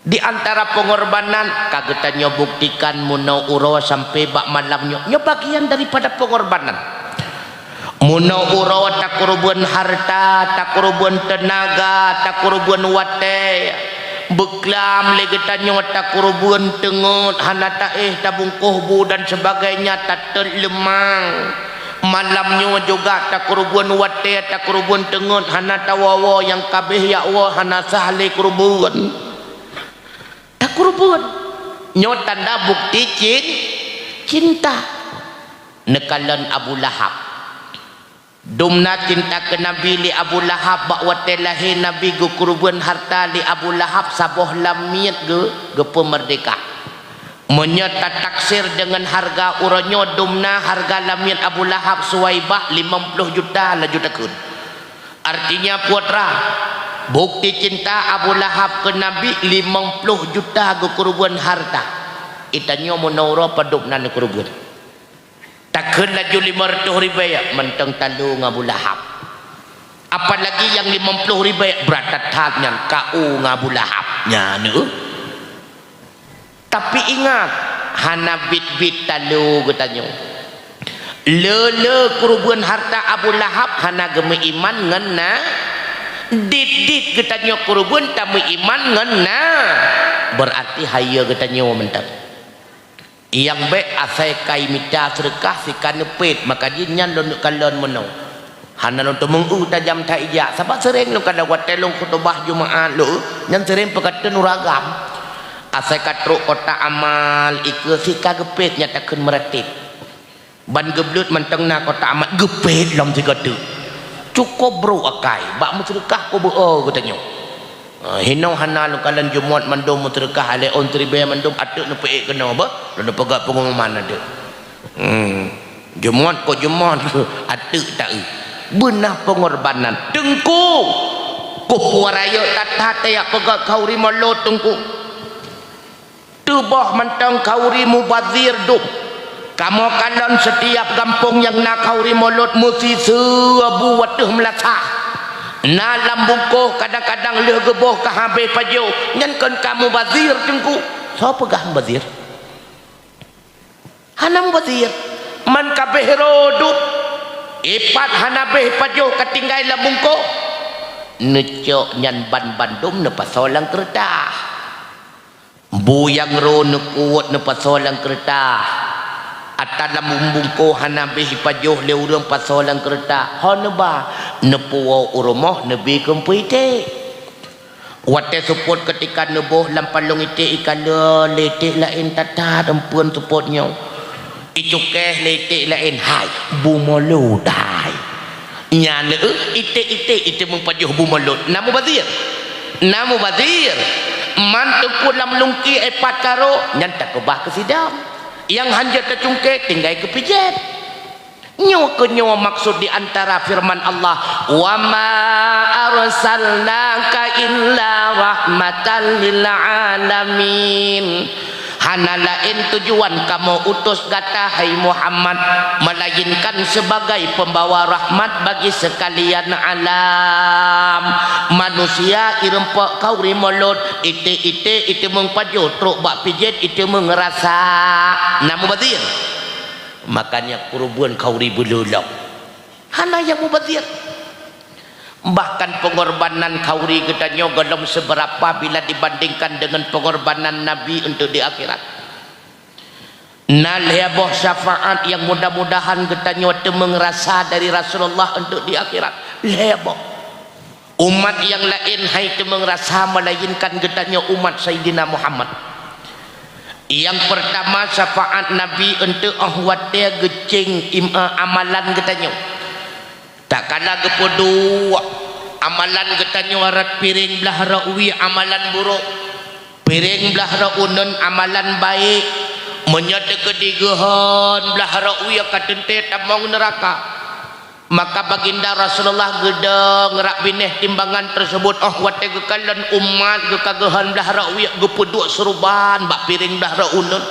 Di antara peungorbanan ka geutanyoe buktikan meunoe uroe sampai bak malam nyoe, nyoe bagian daripada peungorbanan. Meunoe uroe takeureubeuen hareuta, takeureubeuen teunaga, takeureubeuen watée, beuklam lé geutanyoe takeureubeuen teungeut, hana taéh tabungkôh bu dan sebagainya, tatot leumang. Malam nyoe juga takeureubeuen watée, takeureubeuen teungeut, hana tawoe-woe, nyang ka abéh jak woe hana sah lé keureubeuen. Takeureubeuen. Nyoe tanda bukti cin-, cinta. Neukalon Abu Lahab. Dumna cinta keu Nabi lé Abu Lahab, bak watée lahé Nabi geukeureubeuen hareuta lé Abu Lahab saboh lamiet geu-, geupeumeurdéhka. Meunyoe tataksir deungon hareuga uroe nyoe, dumna hareuga lamiet Abu Lahab Suwaibah limong ploh juta laju takheun. Artinya, putra, bukti cinta Abu Lahab keu Nabi limong ploh juta geukeureubeuen hareuta. Geutanyoe meunoe uroe padub na neukeureubeuen. Takheun laju limong reutôh ribée, mantong talô ngon Abu Lahab. Apalagi nyang limong ploh ribée, brat that-that nyan, ka u ngon Abu Lahab. Nyan, euh. Tapi ingat, hana biet-biet talô geutanyoe. Le-le keureubeuen hareuta Abu Lahab hana geumeuiman ngon na, dit-dit geutanyoe keureubeuen tameuiman ngon na, beurarti hayeue geutanyoe mantong. Nyang bék asai ka imita seudeukah sika neupét, maka jih nyan lôn kalon meunoe. Hana lôn teumeu'ue tajam that ijak, sabab seuréng lôn kalon watée lôn khutubah Jumaat lôn, nyan seuréng peukateun ureuëng agam. Asai ka trok kotak amal, ikeue sika geupét nyang takheun meuratéb. Ban geubleut mantong na kotak amat geupet lom sigoe teuk. Cukôp brôk akai, bak meuseudeukah keu beu-o geutanyoe. Ah, hinoe hana lôn kalon Jumat mandum meuseudeukah alèh ôn siribèe mandum ateueh neupeuék keunoe beuh, lôn peugah pengumuman ateueh. Hmm. Jumat keu Jumat ateueh taeu. Beuna pengorbanan. Teungku, keupeue rayeuk that-that tajak peugöt khauri mulod, Teungku. Teuboh mantong khauri mubazir dum. Kamoe kalon sitiap gampông nyang na khauri mulod meusiseue bu ateueh meulasah. Na lam bungkôh kadang-kadang lheueh geuboh ka habéh pajoh, nyan kon ka mubazir, Teungku. Soe peugah mubazir? Hana mubazir. Man ka béh rô dum, ipat hana béh pajoh ka tinggai lam bungkôh. Neucok nyan ban bandum neupasoe lam keureutah. Bu nyang rô neukuwot neupasoe lam keureutah. Ata lam bungkôh hana béh ipajoh lé ureuëng pasoe lam keureutah. Ho neuba, neupuwoe u rumoh neubi keu peue iték. Watée seupôt keutika neuboh lam palong iték ikalon lé iték laén, that-that eumpeuen seupôt nyoe. Icukéh lé iték laén, hai, bu mulod hai. Nyan, eh, iték-iték iteumeung pajoh bu mulod. Na mubazir. Na mubazir. Man teungku lam lungki ipat ka rô, nyan takeubah keu sidang. Nyang hanjeuet tacungké tinggai keu pijet. Nyoe keuh nyoe maksud di antara firman Allah, "Wa ma arsalnaka illa rahmatan lil alamin." Hana laén tujuan kamoe utus gata, hai Muhammad, melainkan sebagai pembawa rahmat bagi sekalian alam. Manusia ireumpok khauri mulod, iték-iték iteumeung pajoh, trok bak pijet iteumeung rasa. Na mubazir. Makanya keureubeuen khauri beuleuloh. Hana nyang mubazir. Bahkan pengorbanan khauri geutanyoe gohlom seubeurapa bila dibandingkan deungon pengorbanan Nabi untuk di akhirat. Na lhée boh syafaat nyang mudah-mudahan geutanyoe teumeung rasa dari Rasulullah untuk di akhirat. Lhée boh. Umat nyang laén hai teumeung rasa melainkan geutanyoe umat Saidina Muhammad. Nyang peurtama, syafaat Nabi eunteuk óh watée geucéng im-, eh, amalan geutanyoe. Takala geupeuduek amalan geutanyoe rot piréng blaih rot wie amalan burok, piréng blaih rot uneuen amalan baék, meunyoe teukeudi geuhon blaih rot wie ka teuntée tamong neuraka. Maka Baginda Rasulullah geudong rab binéh timbangan teurseubut óh watée geukalon umat geuh ka geuhon blaih rot wie geupeuduek seuruban bak piréng blaih rot uneuen.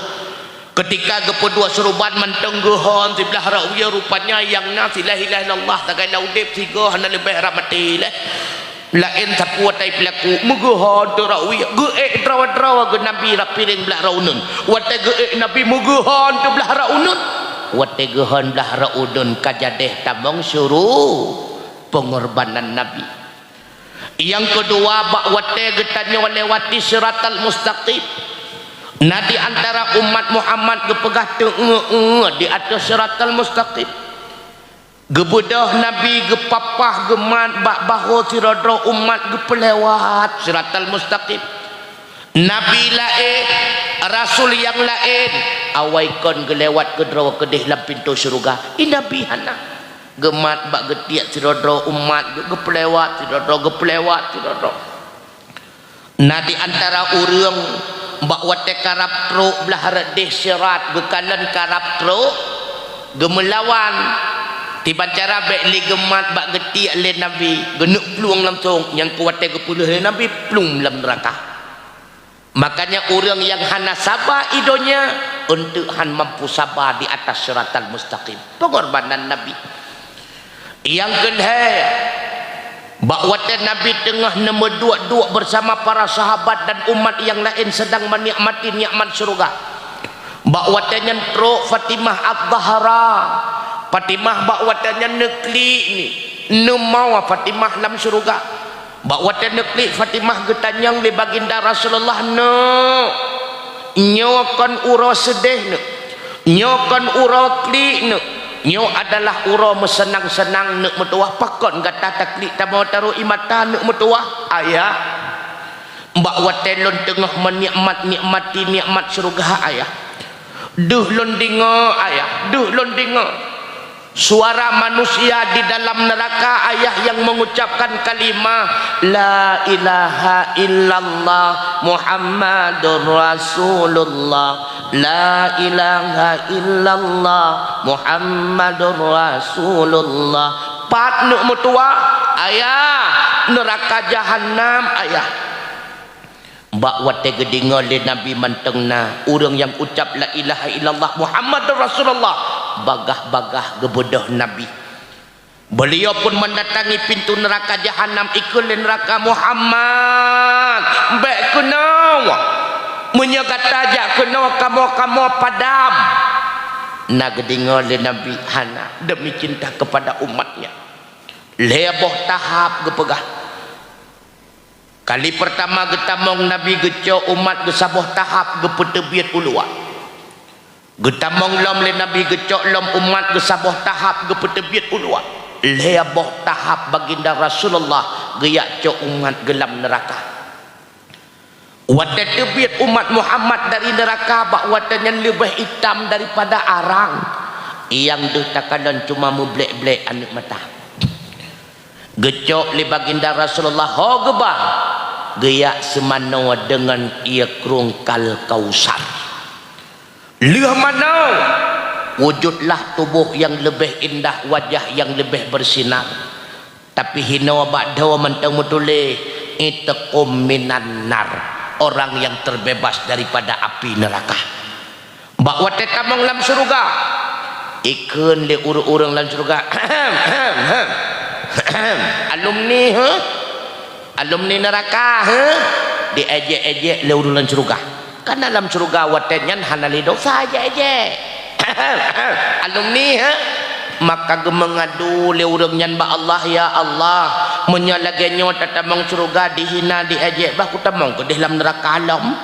Keutika geupeuduek seuruban mantong geuhon siblaih rot wie rupanya nyang na si la ilaha illallah sagai lam udeb sigoe hana leubeh rab maté lé. Laén sapeue tai peulaku meugeuhon teuk rot wie geuék droe-droe geuh Nabi rab piréng blaih rot uneuen. Watée geuék Nabi meugeuhon teuk blaih rot uneuen. Watée geuhon blaih rot uneuen ka jadeh tamong syuru pengorbanan Nabi. Nyang keudua bak watée geutanyoe lewati siratal mustaqim. Na di antara umat Muhammad geupeugah teu'eu-eu di ateueh siratal mustaqim. Geubeudôh Nabi geupapah geumat bak bahô sidroe-droe umat geupeulewat siratal mustaqim. Nabi laén, rasul nyang laén, awai kon geulewat keudroe keudeh lam pintoe syeuruga. I Nabi hana. Geumat bak geutiek sidroe-droe umat geuh geupeulewat sidroe-droe geupeulewat sidroe-droe. Na di antara ureuëng bak watée karab trok blaih rot deh sirat geukalon karab trok geumeulawan. Tiban cara bék lé geumat bak geutiek lé Nabi geuneuk plueng langsong nyang keu watée geupeuleueh lé Nabi plueng lam neuraka. Makanya ureuëng nyang hana saba i donya eunteuk han mampu saba di atas siratal mustaqim. Pengorbanan Nabi. Nyang keulhée, bak watée Nabi teungoh neumeuduek-duek bersama para sahabat dan umat nyang laén sedang menikmati nikmat syeuruga. Bak watée nyan trok Fatimah Az-Zahra. Fatimah bak watée nyan neuklik ni, neumawa Fatimah lam syeuruga. Bak watée neuklik Fatimah geutanyong lé Baginda Rasulullah, "Neuk, nyoe kon uroe seudeh neuk? Nyoe kon uroe klik neuk? Nyoe adalah uroe meuseunang-seunang neuk meutuwah. Pakon gata taklik tamoe taroe ie mata neuk meutuwah, Ayah?" Bak watée lôn teungoh meunikmat-nikmati nikmat syeuruga, Ayah. Deuh lôn deungoe, ayah, deuh lôn deungoe suara manusia di dalam neuraka, ayah, nyang mengucapkan kalimah, "La ilaha illallah Muhammadur Rasulullah. La ilaha illallah Muhammadur Rasulullah." Pat neuk meutuah, ayah, neuraka jahanam, ayah. Bak watée geudeungoe lé Nabi mantong na ureuëng nyang ucap la ilaha illallah Muhammadur Rasulullah, bagaih-bagaih geubeudôh Nabi. Beliau pun mendatangi pintu neraka jahanam, ikheun lé neuraka, "Muhammad, bék keunoe! Meunyoe gata jak keunoe, kamoe-kamoe padam!" Na geudeungoe lé Nabi, hana, demi cinta kepada umatnya. Lhée boh tahap geupeugah. Kali peurtama geutamong Nabi geucok umat geusaboh tahap geupeuteubiet u luwa. Geutamong lom lé Nabi geucok lom umat geusaboh tahap geupeuteubiet u luwa. Lhée boh tahap Baginda Rasulullah geujak cok umat geulam neuraka. Watée teubiet umat Muhammad dari neuraka bak watée nyan leubeh itam daripada arang, nyang deuh takalon cuma meublek-blek aneuëk mata. Geucok lé Baginda Rasulullah ho geuba, geujak seumanoe deungon ié krueng Kal Kausar. Lheueh manoe, wujudlah tuboh nyang leubeh indah, wajah nyang leubeh beusinar. Tapi hinoe bak dhoe mantong meutuléh, "Itqum minan nar," orang yang terbebas daripada api neraka. Bak watée tamong lam syeuruga, ikheun lé ureuëng-ureuëng lam syeuruga, "Alumni, heh? Alumni neuraka, heh?" Diejek-ejek lé ureuëng lam syeuruga. Karena lam syeuruga watée nyan hana lé dosa ejek-ejek. "Alumni, heh?" Maka geumeungadu lé ureuëng nyan bak Allah, "Ya Allah, meunyoe lagée nyoe tatamong syeuruga dihina, diejek, bah kutamong keudeh lam neuraka lom."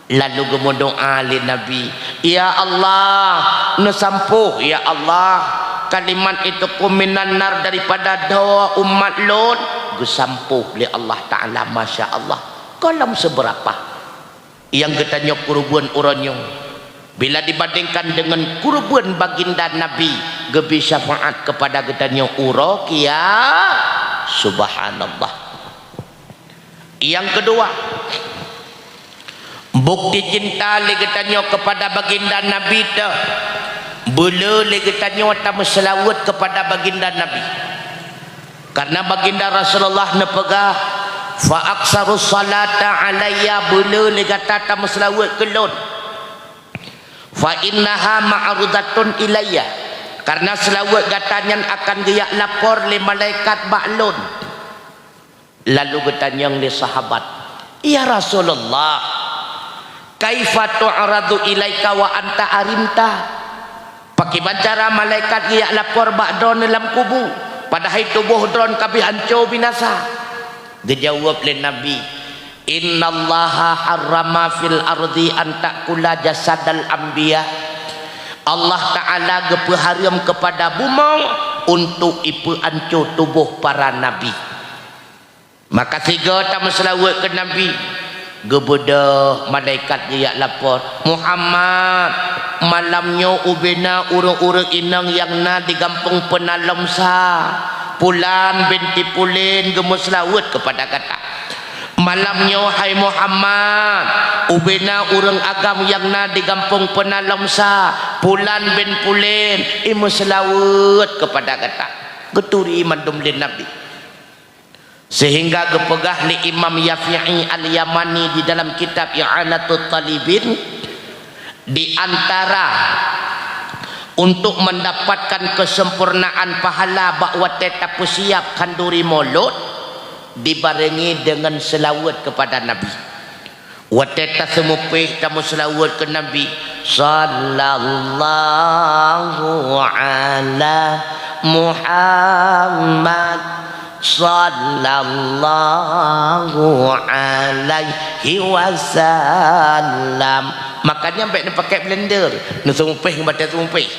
Lalu geumeudoá lé Nabi, "Ya Allah, neusampôh, ya Allah, kalimat itqum minan nar daripada dhoe umat lôn." Geusampôh lé Allah Taala, masya Allah, gohlom seubeurapa. Nyang geutanyoe keureubeuen uroe nyoe, bila dibandingkan deungon keureubeuen Baginda Nabi, geubri syafaat keupada geutanyoe uroe kia-, subhanallah. Nyang keudua, bukti cinta lé geutanyoe keupada Baginda Nabi teuh, beuleu lé geutanyoe tameuseulaweuet keupada Baginda Nabi. Karena Baginda Rasulullah neupeugah, "Fa aktsarus shalata alayya," beuleu lé gata tameuseulaweuet keu lôn. "Fa innaha ma'rudatun ilayya," karena seulaweuet gata nyan akan geujak lapor lé malaikat bak lôn. Lalu geutanyong lé sahabat, "Ya Rasulullah, kaifa tu'radu ilaika wa anta arimta?" Pakriban cara malaikat geujak lapor bak droeneuh lam kubu, padahai tuboh droeneuh ka abéh hanco binasa? Geujaweueb lé Nabi, "Innallaha harrama fil ardi an ta'kula jasadal anbiya." Allah Taala geupeuhareuem keupada bumoe untuk ipeuhanco tuboh para nabi. Maka sigoe tameuseulaweuet keu Nabi, geubeudôh malaikat geujak lapor, "Muhammad, malam nyoe ubena ureuëng-ureuëng inong nyang na di gampông Peunalom sa, Pulan binti Pulen geumeuseulaweuet keupada gata. Malam nyoe, hai Muhammad, ubena ureuëng agam nyang na di gampông Peunalom sa, Pulan bin Pulen, imeuseulaweuet keupada gata." Geuturi mandum lé Nabi. Sehingga geupeugah lé Imam Syafi'i Al-Yamani di dalam kitab I'anatut Talibin, di antara untuk mendapatkan kesempurnaan pahala bak watée tapeusiab khanduri Maulud, dibarengi deungon seulaweuet keupada Nabi. Watée taseumuphé tameuseulaweuet keu Nabi, "Sallallahu ala Muhammad, sallallahu alaihi wasallam." Makanya bék neupakai blender, neuseumuphé ngon batée seumuphé.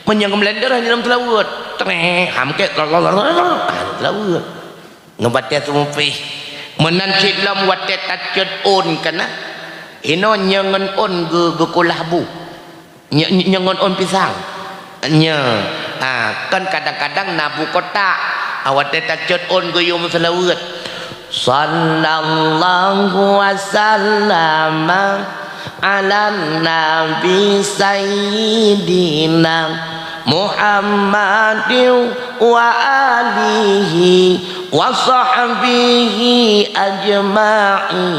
Meunyoe ngon blender hana lom seulaweuet. Treh, ham kek, hana seulaweuet. Ngon batée seumuphé. Meunan cit lom watée tacot ôn kana. Inoe nyoe ngon ôn geu-, geukulah bu. Nye, nye, ngon ôn pisang. Nye, ha, kan kadang-kadang na bu kotak. Awak teuh tacot ôn geuyue meuseulaweuet. Sallallahu wasallama ala nabi sayyidina Muhammadin wa alihi wa sahbihi ajma'ina.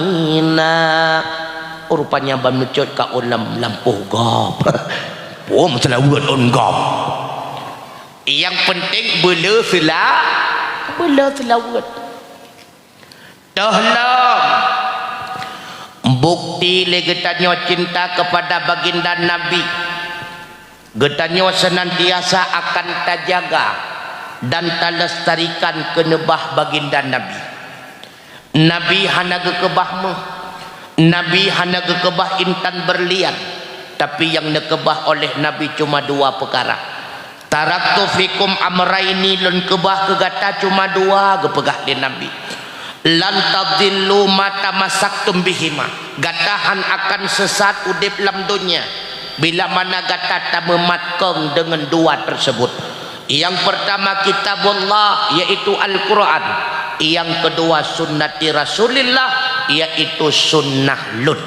Oh, rupanya ban meucot ka ôn lam lampôh gob. Pom seulaweuet ôn gob. Nyang penting beuleu seula-, beuleu seulaweuet. Toh lom, bukti lé geutanyoe cinta kepada baginda Nabi. Geutanyoe senantiasa akan tajaga dan talestarikan keuneubah baginda Nabi. Nabi hana geukeubah méuh, Nabi hana geukeubah intan berlian, tapi nyang neukeubah oleh Nabi cuma dua peukara. "Taraktu fikum amraini," lôn keubah keu gata cuma dua, geupeugah lé Nabi. "Lan tadillu ma tamassaktum bihima." Gata han akan sesat udeb lam donya, bila mana gata tameumatkong deungon dua tersebut. Nyang pertama kitabullah, yaitu Al-Quran. Nyang kedua sunnati Rasulillah, yaitu sunnah lôn.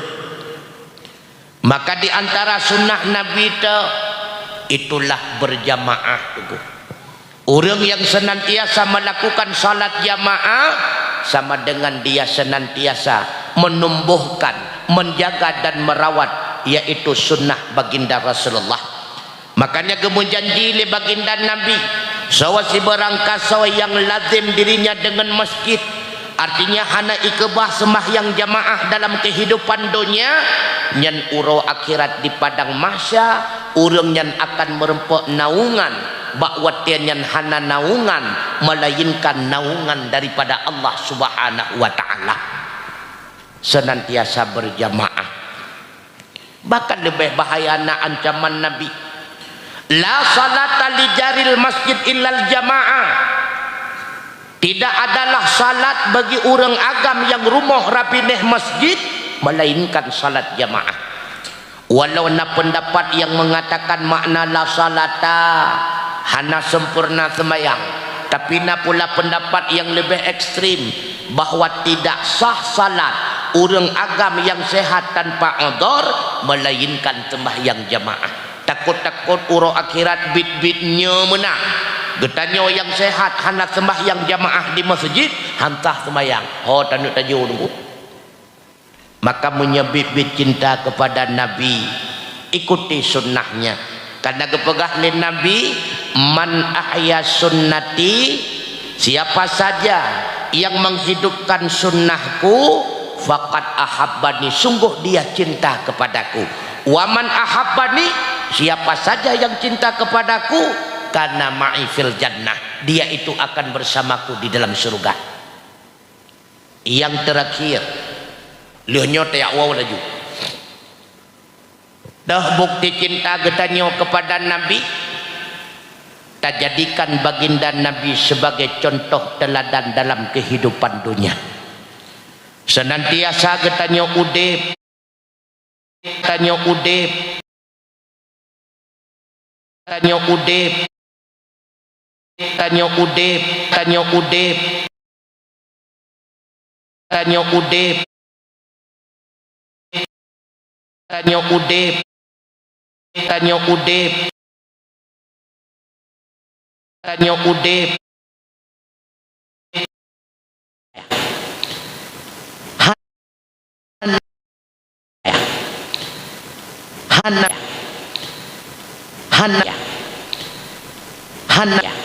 Maka di antara sunnah Nabi teuh, itulah berjamaah, Teungku. Ureuëng nyang senantiasa melakukan salat jamaah, sama dengan dia senantiasa menumbuhkan, menjaga dan merawat, yaitu sunnah baginda Rasulullah. Makanya geumeujanji lé baginda Nabi, sawa sibarang kasoe nyang lazem dirinya deungon masjid, artinya hana ikeubah seumahyang jamaah dalam keuhidupan donya, nyan uroe akhirat di padang mahsya, ureuëng nyan akan meureumpok naungan, bak watée nyan hana naungan, melainkan naungan daripada Allah Subhanahu wa Ta'ala. Senantiasa berjamaah. Bahkan leubeh bahaya na ancaman Nabi, "La salata li jaril masjid illal jamaah." Tidak adalah salat bagi ureuëng agam nyang rumoh rapinéh masjid, melainkan salat jamaah. Walau na peundapat nyang meungatakan makna la salata, hana sempurna seumayang, tapi na pula peundapat nyang leubeh ekstrem, bahwa tidak sah salat ureuëng agam nyang sehat tanpa udhur, melainkan seumahyang jamaah. Takot-takot uroe akhirat biet-biet nyoe meunan. Geutanyoe nyang sehat hana seumahyang jamaah di masjid, han sah seumayang. Ho taneuk tajôh Teungku. Maka meunyoe biet-biet cinta kepada Nabi, ikuti sunnahnya. Karena geupeugah lé Nabi, "Man ahya sunnati," siapa saja yang menghidupkan sunnahku, "faqad ahabbani," sungguh dia cinta kepadaku. "Wa man ahabbani," siapa saja yang cinta kepadaku, "kana ma'i fil jannah," dia itu akan bersamaku di dalam surga. Nyang terakhir, lheueh nyoe tajak woe laju. Dah bukti cinta geutanyoe kepada Nabi, tajadikan baginda Nabi sebagai contoh teladan dalam kehidupan dunia. Senantiasa geutanyoe udeb, tanyoe udeb, tanyoe udeb, tanyoe udeb, tanyoe udeb, tanyoe udeb, tanyoe udeb, tanyoe udeb, tanyoe udeb. Hana, hana, hana, hana.